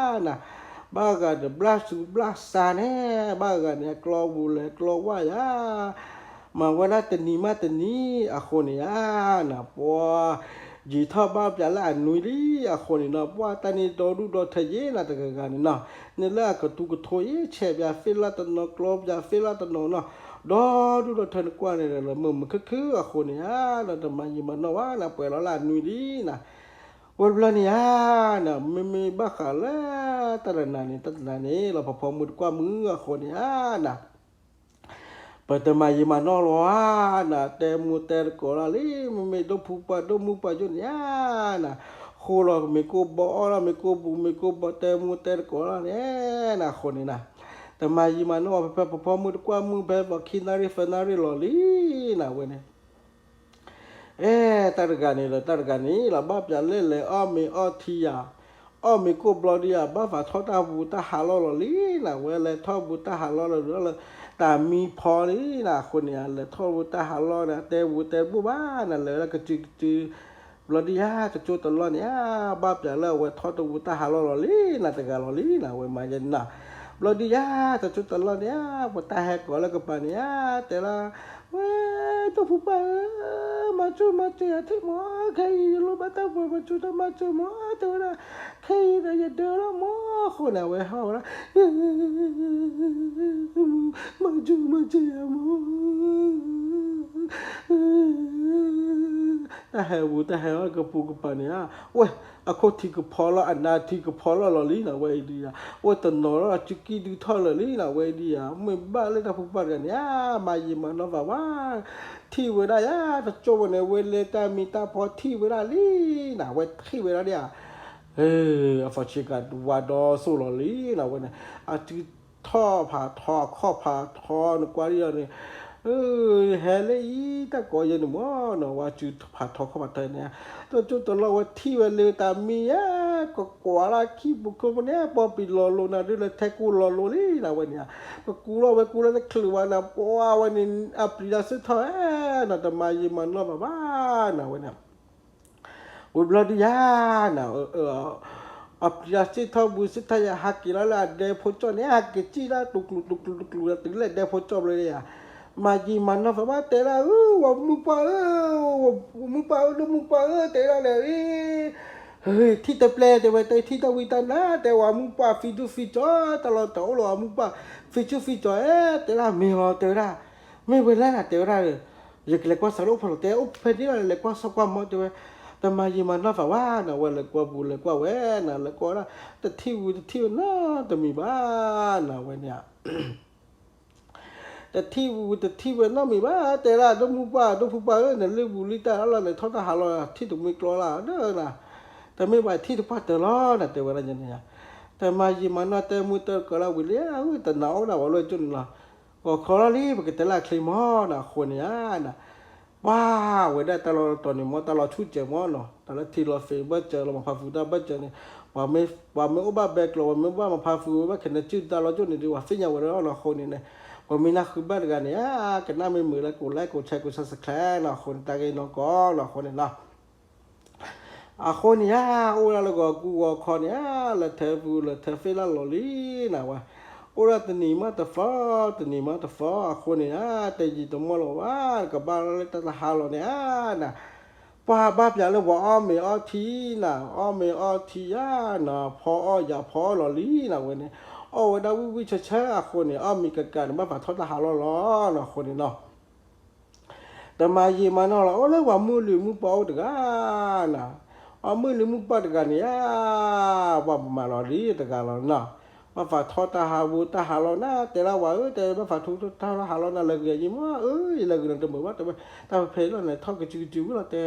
နၤ, ဘၣ်ဂၤဒီးဘျၣ်စူၤဘျၣ်စါန့ၣ် ဘၣ်ဂၤန့ၣ် ကျီဝူၤလဲၤကျီဝၣ်ယၤ မၤဝဲဒၣ်တနံၤမးတနံၤအဃိန့ၣ်ဧါ, နပှၤ ယံာ်ထီၣ်ဘၣ်ပၠးလၢအနွံလံအဃိန့ၣ်နီၤ, ပှၤတၢ်န့ၣ်ဒီဒူၣ်ဒီထၢယဲနၤတဂၤဂၤန့ၣ်နီၤ, န့ၣ်လၢအကတူကထိအံၤ ဆဲးပၠး ဖ့လၢ်တနီၤ ကျီပၠး ဖ့လၢ်တနီၤနီၤ, ဒီဒူၣ်ဒီထၢနကွၢ်န့ၣ်ဒီး မုာ်မုာ်ခုၣ်ခုၣ်အဃိန့ၣ်ဧါ, နတမၤယံာ်မၤနီၢ်ဘၣ် နပှဲၤလီၤလၢအနွံလံနၤ, ဝဲဘျီန့ၣ်ဧါ, နမ့မ့ၢ်ဘၣ်ဃးလၢ တၢ်တနၤန့ၣ် တၢ်တနၤန့ၣ် လီၤဖီဖီမုၢ်တကွၢ်မုၢ်အဃိန့ၣ်ဧါ, န ပတမၤယံာ်မၤနီၢ်လီၤဧါ, နတဲမူတဲတကိးလၢ်လံ, မ့မ့ၢ်ဒိၣ်ဖုပှၢ်ဒိၣ်မုၢ်ပှၢ်ယိၣ်န့ၣ်ဧါ, န ဃိလီၤမ့ၤကိၢ်ဘီ အီၣ်လီၤမ့ၤကိၢ်ဘူး မ့ၤကိၢ်ဘီ တဲမူတဲတကိးလၢ်န့ၣ်, နအဃိန့ၣ်နၤ, တမၤယံာ်မၤနီၢ် ဖဲဖဲပဖီမုၢ်တကွၢ်မုၢ် ဖဲပှၤခံနၣ်ရံၣ်သၢနၣ်ရံၣ်လီၤလံ, နဝဲန့ၣ် အဲ တၢ်တဂၤန့ၣ်ဒီးတၢ်တဂၤန့ၣ် လီၤဘၣ်ပၠးလဲၣ်လဲၤအီၣ်မ့ၤအီထံယၤ, အီၣ်မ့ၤကိၢ်ဘျီဒံးယၤ ဘၣ်ဖးထီၣ်တၢ်ဟးပူၤတၢ်ဟးလီၢ်လီၤလံနၤ, ဝဲလဲၤထီၣ်ပူၤတၢ်ဟးလီၢ်လီၤလၢ တၢ်မံဖီလံနၤ, အဃိန့ၣ် လဲၤထီၣ်ပူၤတၢ်ဟးလီၢ်န့ၣ် တဲပူၤတဲတဘူၣ်ဘၣ်နၤ, လဲၤဝဲဒၣ်ကစုကစု ဘျီဒံးယၤ တကၠိတလီၢ်န့ၣ်ဧါ, ဘၣ်ပၠးလၢအဝဲထီၣ်တပူၤတၢ်ဟးလီၢ်လီၤလံနၤ, တဂၤလီၤလံနၤ, ဝဲမၤယဲန့ၣ်နၤ, ဘျီဒံးယၤ တကၠိတလီၢ်န့ၣ်ဧါ, ပတၢ်ဟဲကိးလၢကပၤန့ၣ်ဧါ, တဲလၢ ဝဲ ဒိၣ်ဖုပှၢ်ဧၢ, မၤစၢၤမၤစၢၤယၤထံၣ်မး, ခဲအံၤယလိၣ်ဘၣ်တၢ်ပှၤမၤစၢၤတၢ်မၤစၢၤမး, တဲဝဲဒၣ်, ခဲအံၤဒီးယဒၢလီၤမး, အဃိန့ၣ် အဝဲဟီၣ်ဝဲဒၣ်, မၤစၢၤမၤစၢၤယၤမး, တၢ်ဟဲပူၤတၢ်ဟဲလီၢ်ကပူၤကပၤန့ၣ်ဧါ, ဝဲ အခိၣ်ထံကဖီလီၤ အနါထံကဖီလီၤလီၤလံနၤ, ဝဲအံၤဒံးယၤ ဝဲတနီၤလီၤ စုကံၢ်ဒုးထီၣ်လၢာ်လံနၤ, ဝဲအံၤဒံးယၤ မ့ၢ်ဘၣ်လၢတၢ်ဖိပၢ်တဂၤန့ၣ်ဧါ, မၤယံာ်မၤနီၢ်ဘၣ်ဘၣ်, ထံၣ်ဝဲဒၣ်ယၤ တကၠိဝဲန့ၣ် ဝဲလဲၤတၢ်မံတၢ်ဖီထံၣ်ဝဲဒၣ်လံနၤ, ဝဲထံၣ်ဝဲဒၣ်ဒံးဧါ, အဖီဆံးကးဝါဒီစိၢ်လီၤလံနၤ, ဝဲန့ၣ် အစုထီၣ်ဖးထီ အခီၣ်ဖးထီ နကွၢ်ဒံးအီၤန့ၣ် ဟဲလၢအံၤ တၢ်ကိးယဲန့ၣ်မးနီၤ, ဝဲစုဖးထီခီၣ်ဖးထီန့ၣ်, တကၠိတလီၢ်ဝဲထံၣ်ဝဲလၢတၢ်မံယါ, ကကွၢ်လၢခံပူၤခိၣ်န့ၣ် ပီပံၤလီၤလိာ်နၤဒ်လၢထဲကူလီၤလိာ်လံနၤဝဲန့ၣ်, ပကူလီၤဝဲကူလၢတချုးဝဲနၤ ပှၤဝဲန့ၣ် အပျံၤတၢ်စ့ၢ်ထီၣ်ဧါ, နတမၤယံာ်မၤနီၢ်ဘၣ်ဘၣ်နၤဝဲန့ၣ် ဝံၤဘျီဒုးယၤနၤ, အပျံၤတၢ်စ့ၢ်ထီၣ်ဘုစ့ၢ်ထီၣ်ယၤ ဟးက့ၤလီၤလၢအဒဲဖိကၠီၣ်န့ၣ် ဟးက့ၤစံၣ်လၢတူၢ်ကျူၤတူၢ်ကျူၤတူၢ်ကျူၤ တုၤလၢဒဲဖိကၠီၣ်ဘျီဒုးယၤ, မၤယံာ်မၤနီၢ်သးဘၣ် တဲဒၣ်ဧၢ, ဝဲမုၢ်ပှၢ်ဧၢ, ဝဲမုၢ်ပှၢ်ဧၢ ဒိၣ်မုၢ်ပှၢ်ဧၢ တဲဒၣ်လဲၣ်, ထံၣ်တပျဲၢ်တဲဝဲ တထံၣ်တၢ်ဝံတၢ်နါ တဲဝဲမုၢ်ပှၢ် ဖံဒူဖံကၠီ တၢ်လီၢ်တအိၣ်လၢၤ အမုၢ်ပှၢ် ဖံဒူဖံကၠီဧၢ, တဲဒၣ်မ့ၢ်လီၤ တဲဝဲဒၣ်, မ့ၢ်ဝဲလဲၣ်နၤ တဲဝဲဒၣ်, ယကလဲၤကွၢ်စးလၢအိၣ်ဖဲလီၤ တဲအိၣ်ဖဲန့ၣ်လီၤ လဲၤကွၢ်စၢကွၢ်မီၤ တဲဝဲ, တမၤယံာ်မၤနီၢ်သးဘၣ်နၤဝဲ လဲၤကွၢ်ပူၤလဲၤကွၢ်ဝဲနၤ လဲၤကွၢ်ဝဲဒၣ်, တထံၣ်ဝံတထံၣ်ဝဲနီတမံၤဘၣ်နၤဝဲန့ၣ် တထံၣ်ဝံတထံၣ်ဝဲနီတမံၤဘၣ် တဲဒၣ် ဒိၣ်မုၢ်ပှၢ် ဒိၣ်ဖုပှၢ်ဧၢ နလၢပူၤလံတၢ်လီၢ် နထီၣ်တၢ်ဟးလီၤ ထံၣ်တမှံကျီလၢ်ဒီးနၤ, တမ့ၢ်ဘၣ်ထံၣ်တပှၢ်တၢၢ်လီၤနၤ တဲဝဲဒၣ်န့ၣ်, တမၤယံာ်မၤနီၢ်တဲမုၢ်တဲကီၤလၢဝံၤလံ တနာ်အိၣ်ဒၣ်ဝဲလၢကၠိန့ၣ်လီၤ, ဂီၤခီလီၤလံ ပကတဲလၢအချ့မီၤနၤ အဃိန့ၣ်ဧါနၤ ပှၤဝဲဒၣ်တၢ်လီၢ်တတီၤန့ၣ်မီၤ တၢ်လီၤဆူၣ်စဲးမီၤနီၤ တၢ်လၢထံလီၤ Facebook ဘၢၣ်စၢၤလီၤ မၤဖးဖုးတၢ်ဘၢၣ်စၢၤန့ၣ်, ပှၤမ့ၢ်အိၣ်ဘၣ်ဘဲကျိၤ ပှၤမ့ၢ်အိၣ်ဘၣ်မၤဖးဖုးဝဲဘၣ်ခဲန့ၣ် စုတၢ်လီၤကၠိန့ၣ်ဒီး ပှၤသ့ၣ်ညါဝဲဒၣ်လီၤအဃိန့ၣ်န့ၣ်, ပှၤမ့ၢ်နၢ်ဃုဘၣ်တဂၤန့ၣ် ကနၣ်မ့ၢ်မုာ်လၢကိး like ကိး share ကိး subscribe နီၤ အဃိန့ၣ် တၢ်ဂ့ၢ်နီၢ်ကီၢ်နီၤ အဃိန့ၣ်လီၤ အဃိန့ၣ်ဧါ အိၣ်ဒၣ်လၢဂီၤကူဂီၤခီန့ၣ်ဧါ လဲၤထဲပူၤလဲၤထဲ Facebook လီၤလံနၤဝဲ, အိၣ်ဒၣ်တနံၤမးတသီ တနံၤမးတသီ အဃိန့ၣ်ဧါ တယံာ်တမီၢ်လၢၤဘၣ် ကဘၣ်လၢတၢ်တဟးလီၤန့ၣ်ဧါနၤ, ပှၤဘၣ်ပျးလၢပှၤအီၣ်မ့ၤအီထံနၤ အီၣ်မ့ၤအီထံယါနၤ ဖီအီၣ်ယၤဖီအီၣ်လီၤလံနၤဝဲန့ၣ်, အီၣ်ဝဲဒၣ်ဝံၣ်ဝံၣ်ဆၢဆၢအဃိန့ၣ် အီၣ်မ့ၤကကးန့ၣ် ဘၣ်ဖးထီၣ်တၢ်ဟးလီၤလီၤနၤ အဃိန့ၣ်လီၤ တမၤယံာ်မၤနီၢ်လီၤ အိၣ်လၢပှၤမုၢ်လံၤမုၢ်ပှၢ်အိၣ်တဂၤနၤ, ပှၤမုၢ်လံၤမုၢ်ပှၢ်တဂၤန့ၣ်ဧါ, ပှၤမၤလီၤလံတဂၤလီၤနီၤ, ဘၣ်ဖးထီၣ်တၢ်ဟးဝူတၢ်ဟးလီၤနၤ တဲဒၣ်ဝဲဧၢ တဲဘၣ်ဖးထီၣ်တၢ်ဟးလီၤနၤ လဲၤဂ့ၤယံမီၤဧၢ ယလဲၤဂ့ၤနၤတမုာ်ဘၣ် တဲဝဲ, တၢ်ဖဲဖဲလီၤန့ၣ် ထီၣ်ကစုကစုဝံၤလီၤတဲ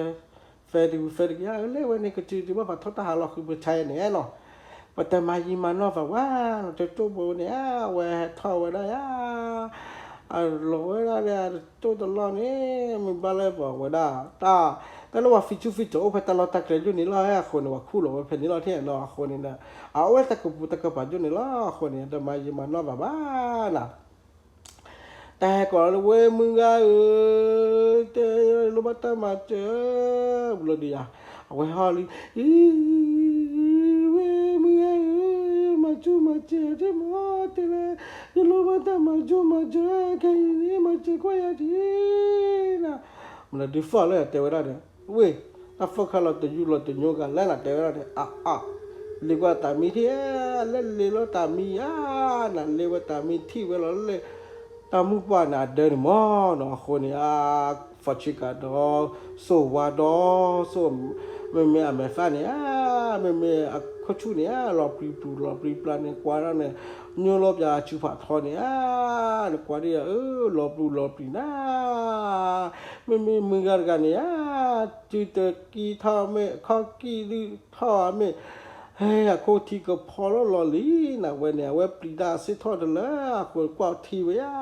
ဖဲတဂုၤဖဲတဂ့ၤ အလၢဝဲန့ၣ် ကစုကစုဘၣ်ဖးထီၣ်တၢ်ဟးလီၤဃုပဆါယဲန့ၣ်နီၤ, ပတမၤယံာ်မၤနီၢ်သးဝဲ တကၠိပူၤန့ၣ် အဝဲဟဲထီၣ်ဝဲဒၣ်ယါ အလီၤဝဲဒၣ်လၢ တကၠိတလီၢ်န့ၣ် မ့ၢ်ဘၣ်လၢပှၤဝဲဒၣ် တၢ် တၢ်လၢပှၤ Facebook Facebook အိၣ်ဖဲတၢ်လီၢ်တၢ်ကျဲယိၣ်န့ၣ်လီၤ အဃိန့ၣ် ပှၤခူၣ်လီၤဝဲဖဲန့ၣ်လီၤ ထဲနီၤ အဃိန့ၣ် အအိၣ်ဝဲတၢ်ကပူၤတၢ်ကပၤယိၣ်န့ၣ်လီၤ အဃိန့ၣ် တမၤယံာ်မၤနီၢ်ဘၣ်ဘၣ်နၤ တၢ်ဟဲကိးလီၤလၢဝဲမုၢ်ဂၤဧၢ, တဲလိၣ်ဘၣ်တၢ်မၤစၢၤ, ဘျီဒုးယၤ, အဝဲဟီၣ်လံ, အံၤ, ဝဲမုၢ်ဂၤဧၢ, မၤ မၤစၢၤမၤစၢၤဒ်မ့ၢ်တဲလၢ ယလိၣ်ဘၣ်တၢ်မၤစၢၤမၤစၢၤ ခဲအံၤန့ၣ် မၤစၢၤကွၢ်ယၤဒ်နၤ, မနုၤဒုးသီၣ်လၢတဲဝဲဒၣ်ဒီး ဝ့ၢ် တၢ်ဖီၣ်ခါလီၤတယူၢ်လီၤတညိဂၤလဲၣ်နၤ တဲဝဲဒၣ်ဒီး အါအါ လ့ၣ်ကွၢ်တၢ်မံထံၣ် လၢလ့ၣ်လီၤတၢ်မံဧါ နၤ လ့ၣ်ဝဲတၢ်မံထံၣ်ဝဲလီၤလၢ တၢ်မုၢ်ပှၢ်န့ၣ်အဒၢန့ၣ်မ့ၢ်နီၤ အဃိန့ၣ်ဧါ ဖီၣ်ဆံကၤဒီး စိၢ်ဝါဒီး စိၢ် မ့မ့ၢ်အမဲာ်သၣ်န့ၣ်ဧါ မ့မ့ၢ်အခီၣ်ဆူၣ်န့ၣ်ဧါ လီၤပျံၤပျူၤလီၤပျံၤပျါန့ၣ် ကွၢ်ဒၣ်န့ၣ် ညိလီၤပၠးအစုဖးထီန့ၣ်ဧါ နကွၢ်ဒ်အၢ လီၤပျူၤလီၤပျံၤနၤ မ့မ့ၢ်မုၢ်ဂၤတဂၤန့ၣ်ဧါ စုတကံထီၣ်မ့ၢ် အခီၣ်ကံၢ်ဒုးထီၣ်မ့ၢ် ဟဲ အခိၣ်ထံကဖီလီၤလီၤလံနၤ ဝဲန့ၣ် အဝဲပျံၤတၢ်စ့ၢ်ထီၣ်တလၢ အဃိကွၢ်ထံဝဲဧါ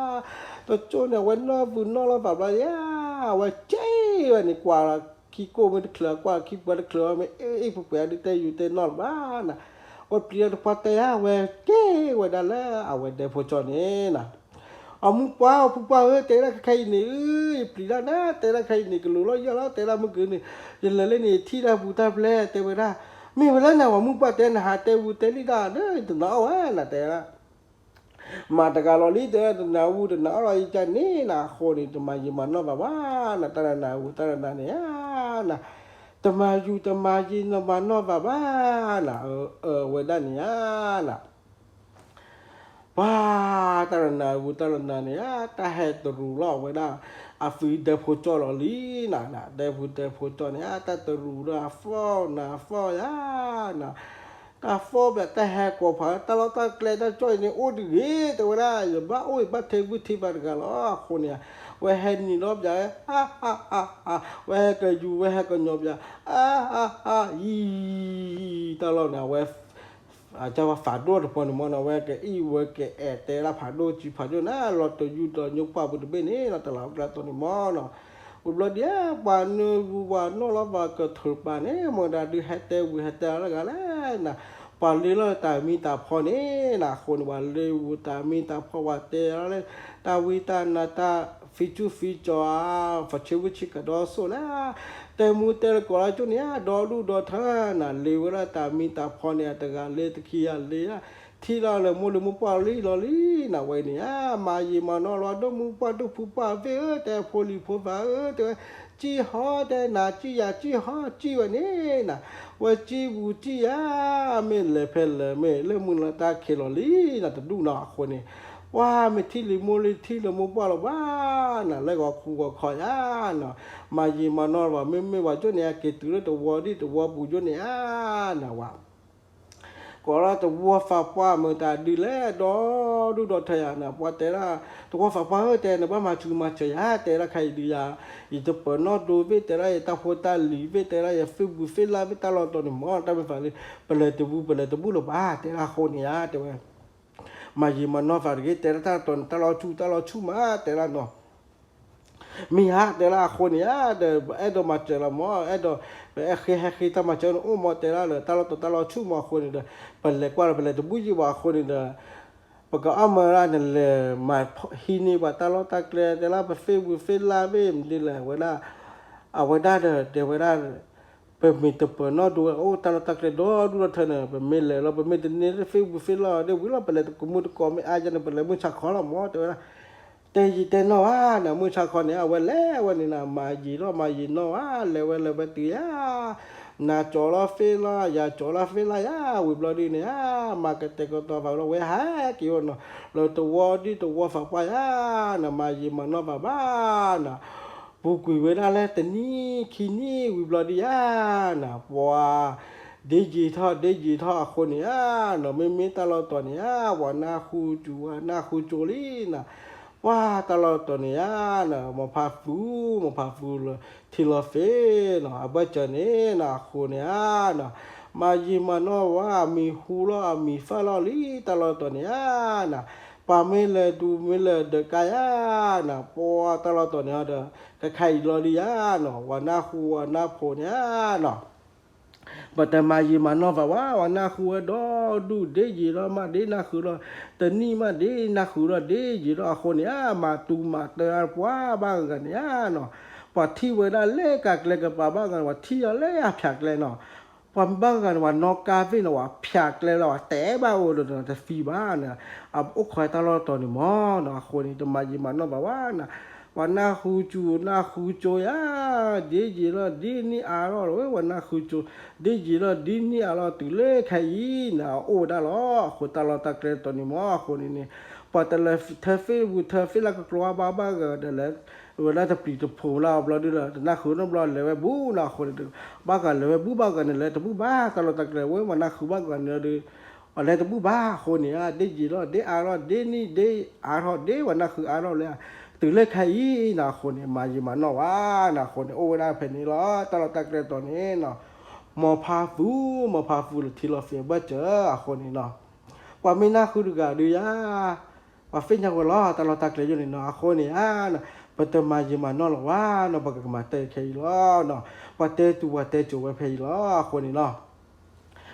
တကၠိန့ၣ် အဝဲနီၣ်ပူၤနီၣ်လီၤပာ်ဘျီဧါ အဝဲကဲဝဲန့ၣ် ကွၢ်လီၤခံကိၢ်မ့ၢ်တချုး ကွၢ်ခံပှဲၤတချုးဝဲမ့ၢ် အ့ၣ်အ့ၣ်ပှဲၤပှဲၤဒုးတဲယူၤတဲနီၣ်လၢၤဘၣ်နၤ အဝဲပျံၤတၢ်တပှၢ်တဲဧါ အဝဲကဲဝဲဒၣ်လၢအဝဲဒဲဖိကၠီန့ၣ်နၤ အမုၢ်ပှၢ် အဖိခွါဧၢ တဲဒၣ်ခဲအံၤန့ၣ် ယပျံၤဒၣ်နၤ တဲဒၣ်ခဲအံၤန့ၣ် ကလူၤလီၤယီၢ်လီၤ တဲဒၣ်မုၢ်ကနံၤန့ၣ် ယလဲၤလၢန့ၣ် ထံၣ်တၢ်ပူၤတၢ်ဖျဲး တဲဝဲဒၣ် မ့ၢ်ဝဲလၢနၤ ပှၤမုၢ်ပှၢ်တဲနဟးတဲဝံၤတဲလံတၢ်ဒီး တနာ်အီၣ်ဝဲနၤ တဲဒၣ် မၤတဂၤလီၤလံ တဲ တနာ်ဝံၤတနာ်အီၣ်လီၤ ယကန့ၣ်နၤ အဃိန့ၣ် တမၤယံာ်မၤနီၢ်ဘၣ်ဘၣ်နၤ တၢ်တနာ်ဝံၤတၢ်တနာ်န့ၣ်ဧါနၤ တမၤယံာ်တမၤယံာ်နီၢ်မၤနီၢ်ဘၣ်ဘၣ်နၤ အဝဲဒၣ်န့ၣ်ဧါ ပှၤတၢ်တနၤဝံၤတၢ်တနၤန့ၣ် တၢ်ဟဲတရူးလီၤဝဲဒၣ် အသုဒဲဖိကၠီလီၤလံနၤ ဒဲဖိဒဲဖိကၠီန့ၣ် တၢ်တရူးဒီးအသီၣ်နၤအသီၣ်ယၤနၤ တၢ်သီၣ်ဘၣ်တၢ်ဟဲကိးဖး တၢ်လီၢ်တၢ်ကျဲတၢ်ကၠီအံၤန့ၣ် အိၣ်တဂ့ၤ တဲဝဲဒၣ် ယဘၣ်အိၣ်ယဘၣ်ထဲဘုထံဘၣ်တဂၤလီၤ အဃိန့ၣ် ဝဲဟဲနံၤလီၤပျၢ် အါအါအါအါ ဝဲဟဲကယူၤဝဲဟဲကညီၤပျၢ် အါအါအါ အံၤ တၢ်လီၢ်န့ၣ် အဝဲ အကၢ်ဝဲဖးဒိၣ်တဖီန့ၣ်မ့ၢ်နီၤ ဝဲကအံၣ်ဝဲကအဲၣ်တဲဒၣ်ဖးဒိၣ်ကံဖးဒိၣ်န့ၣ် လီၤတယူၢ်ဒီးညိကွၢ်ပူၤတဘ့ၣ်န့ၣ် လီၤတလးကျါတီၤန့ၣ်မ့ၢ်နီၤ ဝံၤဘျီဒ် ပှၤနၢဝူၤပှၤနီၣ်လီၤပှၤကထၢၣ်ပာ်န့ၣ် မ့ၢ်ဒၣ်ဒုးဟဲတဲဝံၤဟဲတဲလၢဂၤလဲၣ်နၤ ပှၤလ့လီၤတၢ်မံတၢ်ဖီန့ၣ်နၤ အဃိန့ၣ် ပှၤလ့ဝံၤတၢ်မံတၢ်ဖီ ပှၤတဲလီၤလၢ တၢ်ဝံတၢ်နါတၢ် ဖံကၠူၣ်ဖံကၠီဧါ ဖီၣ်ဆ့ဝံဆ့ကဒီးစိၣ်လၢ တဲမူတဲလၢကိးလၢကၠိန့ၣ် ဒီဒူၣ်ဒီထၢနၤ လ့ဝဲဒၣ်တၢ်မံတၢ်ဖီန့ၣ် အတဂၤလ့တခံဂၤလ့ဧါ ထံၣ်လီၤလၢမိၢ်လံၤမိၢ်ပှၢ်လံလီၤလံနၤ ဝဲန့ၣ်ဧါ မၤယံာ်မၤနီၢ်လီၤ ဒိၣ်မူပှၢ်ဒိၣ်ဖုပှၢ်သ့ၣ်ဧၢ တဲဖိလံၤဖိသၣ်ဧၢ တဲဝဲ ကံၣ်ဟီတဲနၤ ကံၣ်ယၤကံၣ်ဟီကံၣ်ဝဲန့ၣ်နၤ ဝဲကံၣ်ပူၤကံၣ်ယၤ မ့ၢ်လဲၤဖဲလဲၣ်မ့ၢ်လၢမုၢ်လၢတၢ်ခံးလီၤလံနၤ တဒူၣ်နီၤ အဃိန့ၣ် ပှၤမ့ၢ်ထံၣ်လံမိၢ်လံထံၣ်လၢမိၢ်ပှၢ်လီၤဘၣ်နၤ လၢဂီၤခူဂီၤခီယၤနၤ မၤယံာ်မၤနီၢ်လီၤ မ့မ့ၢ်ပှၤကၠိန့ၣ် အက့ၤတုၤလၢတဝီဒ်တဝီပူၤကၠိန့ၣ်ဧါနၤဝဲ ကိးလီၤတဝီသးပှၢ်မ့ၢ်တၢ်ဒုးလဲၣ် ဒီဒူၣ်ဒီထၢယၤနၤ ပှၤတဲဒၣ် တဝီသးပှၢ်ဧၢ တဲနဘၣ်မၤစူၤမၤစၢၤယၤ တဲဒၣ်ခဲအံၤဒုးယၤ ယတပၢၤနီၣ်ဒိဘ့ၣ် တဲဒၣ်ယတၢ်ဖိတၢ်လံၤဘ့ၣ် တဲဒၣ်ယသ့ၣ်ဘူၣ်သ့ၣ်လါဘ့ၣ် တၢ်လီၢ်တီၤန့ၣ်မ့ၢ် တၢ်မ့ၢ်သးလၢ ပလဲၤတဘူၣ်ပလဲၤတဘူၣ်လၢၤဘၣ် တဲဒၣ်အဃိန့ၣ်ဧါ တဲဝဲ မၤယံာ်မၤနီၢ်သးတဂ့ၤ တဲဒၣ်တၢ်တီၤန့ၣ် တၢ်လီၤဆူၣ်တၢ်လီၤဆူၣ်မး တဲဒၣ်နီၤ မ့ၢ်ဧါ တဲဒၣ်အဃိန့ၣ်ဧါ ဒီးပအဲၣ်ဒိးမၤစၢၤလီၤမ့ၢ် အဲၣ်ဒိး ပအဲၣ်ဃ့ဟဲဃ့တၢ်မၤစၢၤန့ၣ်အိၣ်မ့ၢ် တဲဒၣ်လၢ တၢ်လီၢ်တီၤတၢ်လီၤဆူၣ်မးအဃိန့ၣ်ဒီး ပလဲၤကွၢ်လၢပလဲၤတဘူၣ်ယံာ်ဘၣ်အဃိန့ၣ်ဒီး ပကအီၣ်မၤဒၣ်နလဲၤမၤဟံးန့ၢ်ပှၤတၢ်လီၢ်တၢ်ကျဲ တဲဒၣ်ပသ့ၣ်ဝံၤသ့ၣ်လါဘ့ၣ်မနုၤလဲၣ် ဝဲဒၣ် အဝဲဒၣ်ဒီး တဲဝဲဒၣ် ပမ့ၢ်တပၢၤနီၣ်ဒိဝဲအိၣ်တၢ်လီၢ်တၢ်ကျဲဒီဒူၣ်ဒီထၢန့ၣ် ပမ့ၢ်လဲၤလီၤ ပမ့ၢ်တန့ၢ်သ့ၣ်ဝံၤသ့ၣ်လါဒ်ဝံၤလီၤ ပလဲၤတကမူတကိးမ့ၢ်အါယၤန့ၣ် ပလဲၤမုၢ်ဆါခီလီၤမ့ၢ် တဲဝဲဒၣ် တဲယံာ်တဲနီၢ်ဧါ နမုၢ်ဆါခီန့ၣ် အဝဲလဲၤဝဲန့ၣ်နၤ မၤယံာ်လီၤမၤယံာ်နီၢ်ဧါ လဲၤဝဲလဲၤဝဲတုၤယၤ နၤကၠီၤလီၤသ့လီၤ ယၤကၠီၤလီၤသ့လါယၤ ဝံၤဘျီဒ်န့ၣ်ဧါ မၤကတဲာ်ကတီၤသးလီၤ ဝဲဟဲက့ၤဝဲနီၤ လၢတဝီဒ်တဝီသးပှၢ်ယၤ နမၤယံာ်မၤနီၢ်ဘၣ်ဘၣ်နၤ ပူၤကွံာ်ဝဲဒၣ်လၢတနံၣ်ခံနံၣ် ဝံၤဘျီဒ်ယၤနၤ ပှၤ ဒ့ယံာ်ထီၣ်ဒ့ယံာ်ထီၣ်အဃိန့ၣ်ဧါ နီၤ မ့မ့ၢ်တၢ်လီၢ်တီၤန့ၣ်ဧါ ပှၤနၢ်ဟူကၠူဝဲနၢ်ဟူကၠိလံနၤ ပှၤတၢ်လီၢ်တီၤန့ၣ်ဧါ နီၤ မၤဖးသူ မၤဖးသူလၢ ထံလီၤသ့နီၤ အဘၢၣ်စၢၤန့ၣ်နီၤ အဃိန့ၣ်ဧါ နီၤ မၤယံာ်မၤနီၢ်ဝဲ အမံၤဟူလီၤအမံၤသၣ်လီၤလံ တၢ်လီၢ်တီၤန့ၣ်ဧါ နီၤ ပှၤမ့ၢ်လဲၤဒူမ့ၢ်လဲၤဒၢးကါယၤ နီၤ ပှၤတၢ်လီၢ်တီၤန့ၣ်ဒီး ကခါအံၤလီၤလံယၤ နီၤ ပှၤနၢ်ဟူပှၤနၢ်ဖိန့ၣ်ဧါ နီၤ ပတမၤယံာ်မၤနီၢ်ဘၣ်ဝဲ ပှၤနၢ်ဟူဝဲဒီဒူၣ်ဒ့ယံာ်လီၤ မ့ၢ်ဒ့နၢ်ဃုာ်လီၤ တနံၣ်မ့ၢ်ဒ့နၢ်ဃုာ်လီၤ ဒ့ယံာ်လီၤ အဃိန့ၣ်ဧါ မၤတူၤမၤတၢ်ပှၤဘၣ်ဂၤန့ၣ်ဧါ နီၤ ပှၤထံၣ်ဝဲဒၣ်လၢကကျဲကပၤဘၣ်ဂၤ ပှၤထံၣ်အီၤလၢအဖၠးကျဲနီၤ ပှၤမ့ၢ်ဘၣ်ဂၤန့ၣ် ပှၤနီၣ်ကါသ့ၣ်န့ၣ် ပှၤဖၠးကျဲလီၤ ပှၤတဲဘၣ်အိၣ်ဒီးတသံဘၣ်န့ၣ်, အအိၣ်ခိးတၢ်လီၢ်တတီၤန့ၣ်မ့ၢ်နီၤ အဃိန့ၣ် တမၤယံာ်မၤနီၢ်ဘၣ်ဝဲနီၤ, ပှၤနၢ်ဟူကၠိ နၢ်ဟူကၠိယါ, ဒ်ယံာ်လီၤဒ်နံၣ်အါထီၣ်လီၤဝဲ ပှၤနၢ်ဟူကၠိ, ဒ်ယံာ်လီၤဒ်နံၣ်အါထီၣ်တုၤလၢခဲအံၤန့ၣ် အအိၣ်ဝဲဒၣ်လီၤ. အဃိတၢ်လီၢ်တၢ်ကျဲတတီၤန့ၣ်မ့ၢ်အဃိန့ၣ်န့ၣ်, ပှၤတလဲၤထၢ Facebook ထၢ Facebook လၢကကျိၤဘၣ်ဘၣ်ဂၤဒီးလဲၤ ဝဲဒၣ်တပျံၤတဖုးလၢအဘျီဒုလီၤ တနၢ်ဟူနီတဘျီလဲၤဝဲဘူးနီၤ အဃိန့ၣ်, ဘၣ်ဂၤလဲၤဝဲဘူးဘၣ်ဂၤန့ၣ် လဲၤတဘူးဘၣ် တၢ်လီၢ်တၢ်ကျဲဝဲ ပှၤနၢ်ဟူဘၣ်ဂၤန့ၣ်ဒီး ပှၤလဲၤတဘူးဘၣ်အဃိန့ၣ်ဧါ, ဒ်ယံာ်လီၤဒ်အါထီၣ်ဒ်နံၣ်ဒ်အါထီၣ်ဒ်ပှၤနၢ်ဟူအါထီၣ်လၢ တုၤလၢခဲအံၤနီၤ အဃိန့ၣ် မၤယံာ်မၤနီၢ်ဝဲနီၤ အဃိန့ၣ် အိၣ်ဝဲဒၣ်ဖဲန့ၣ်လီၤ တၢ်လီၢ်တၢ်ကျဲတတီၤန့ၣ်နီၤ, မ်ဖါသူ မ်ဖါသူလၢထံလီၤ Facebook အဃိန့ၣ်နီၤ, ပှၤမ့ၢ်နၢ်ဟူတဂၤဒီးယါ ပှၤသ့ၣ်ညါဝဲလီၤ တၢ်လီၢ်တၢ်ကျဲယိၣ်န့ၣ်နီၤ အဃိန့ၣ်ဧါ, ပတမၤယံာ်မၤနီၢ်လီၤဝဲနီၤ ပကကမၤတၢ်ခဲအံၤလီၤနီၤ, ပှၤတဲတူၢ်ပှၤတဲစိၤဝဲဖဲအံၤလီၤ အဃိန့ၣ်နီၤ,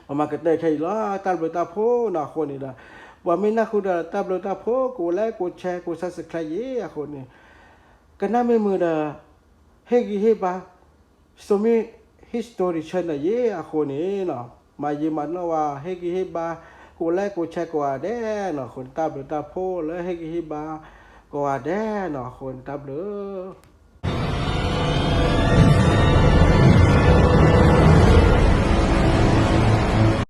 ပမၤကတၢၢ်ခဲအံၤလီၤ တၢ်ဘျုးတၢ်ဖှိၣ်နီၤ အဃိန့ၣ်ဒီး, ပှၤမ့ၢ်နၢ်ဟူဒီးတၢ်ဘျုးတၢ်ဖှိၣ် ကိးလဲကိးဆဲးကိး subscribe ယ့ၣ် အဃိန့ၣ်, ကနၣ်မ့ၢ်မုာ်ဒီး ဟ့ၣ်ဂံၢ်ဟ့ၣ်ဘါ Somi History Channel ယ့ၣ် အဃိန့ၣ်နီၤ, မၤယံာ်မၤနီၢ်ဝဲ ဟ့ၣ်ဂံၢ်ဟ့ၣ်ဘါ ကိးလဲကိးဆဲး ကိးဂၤဒဲးနီၤ အဃိန့ၣ် တၢ်ဘျုးတၢ်ဖှိၣ်လၢဟ့ၣ်ဂံၢ်ဟ့ၣ်ဘါ ကိးဂၤဒဲးနီၤ အဃိန့ၣ် တၢ်ဘျုး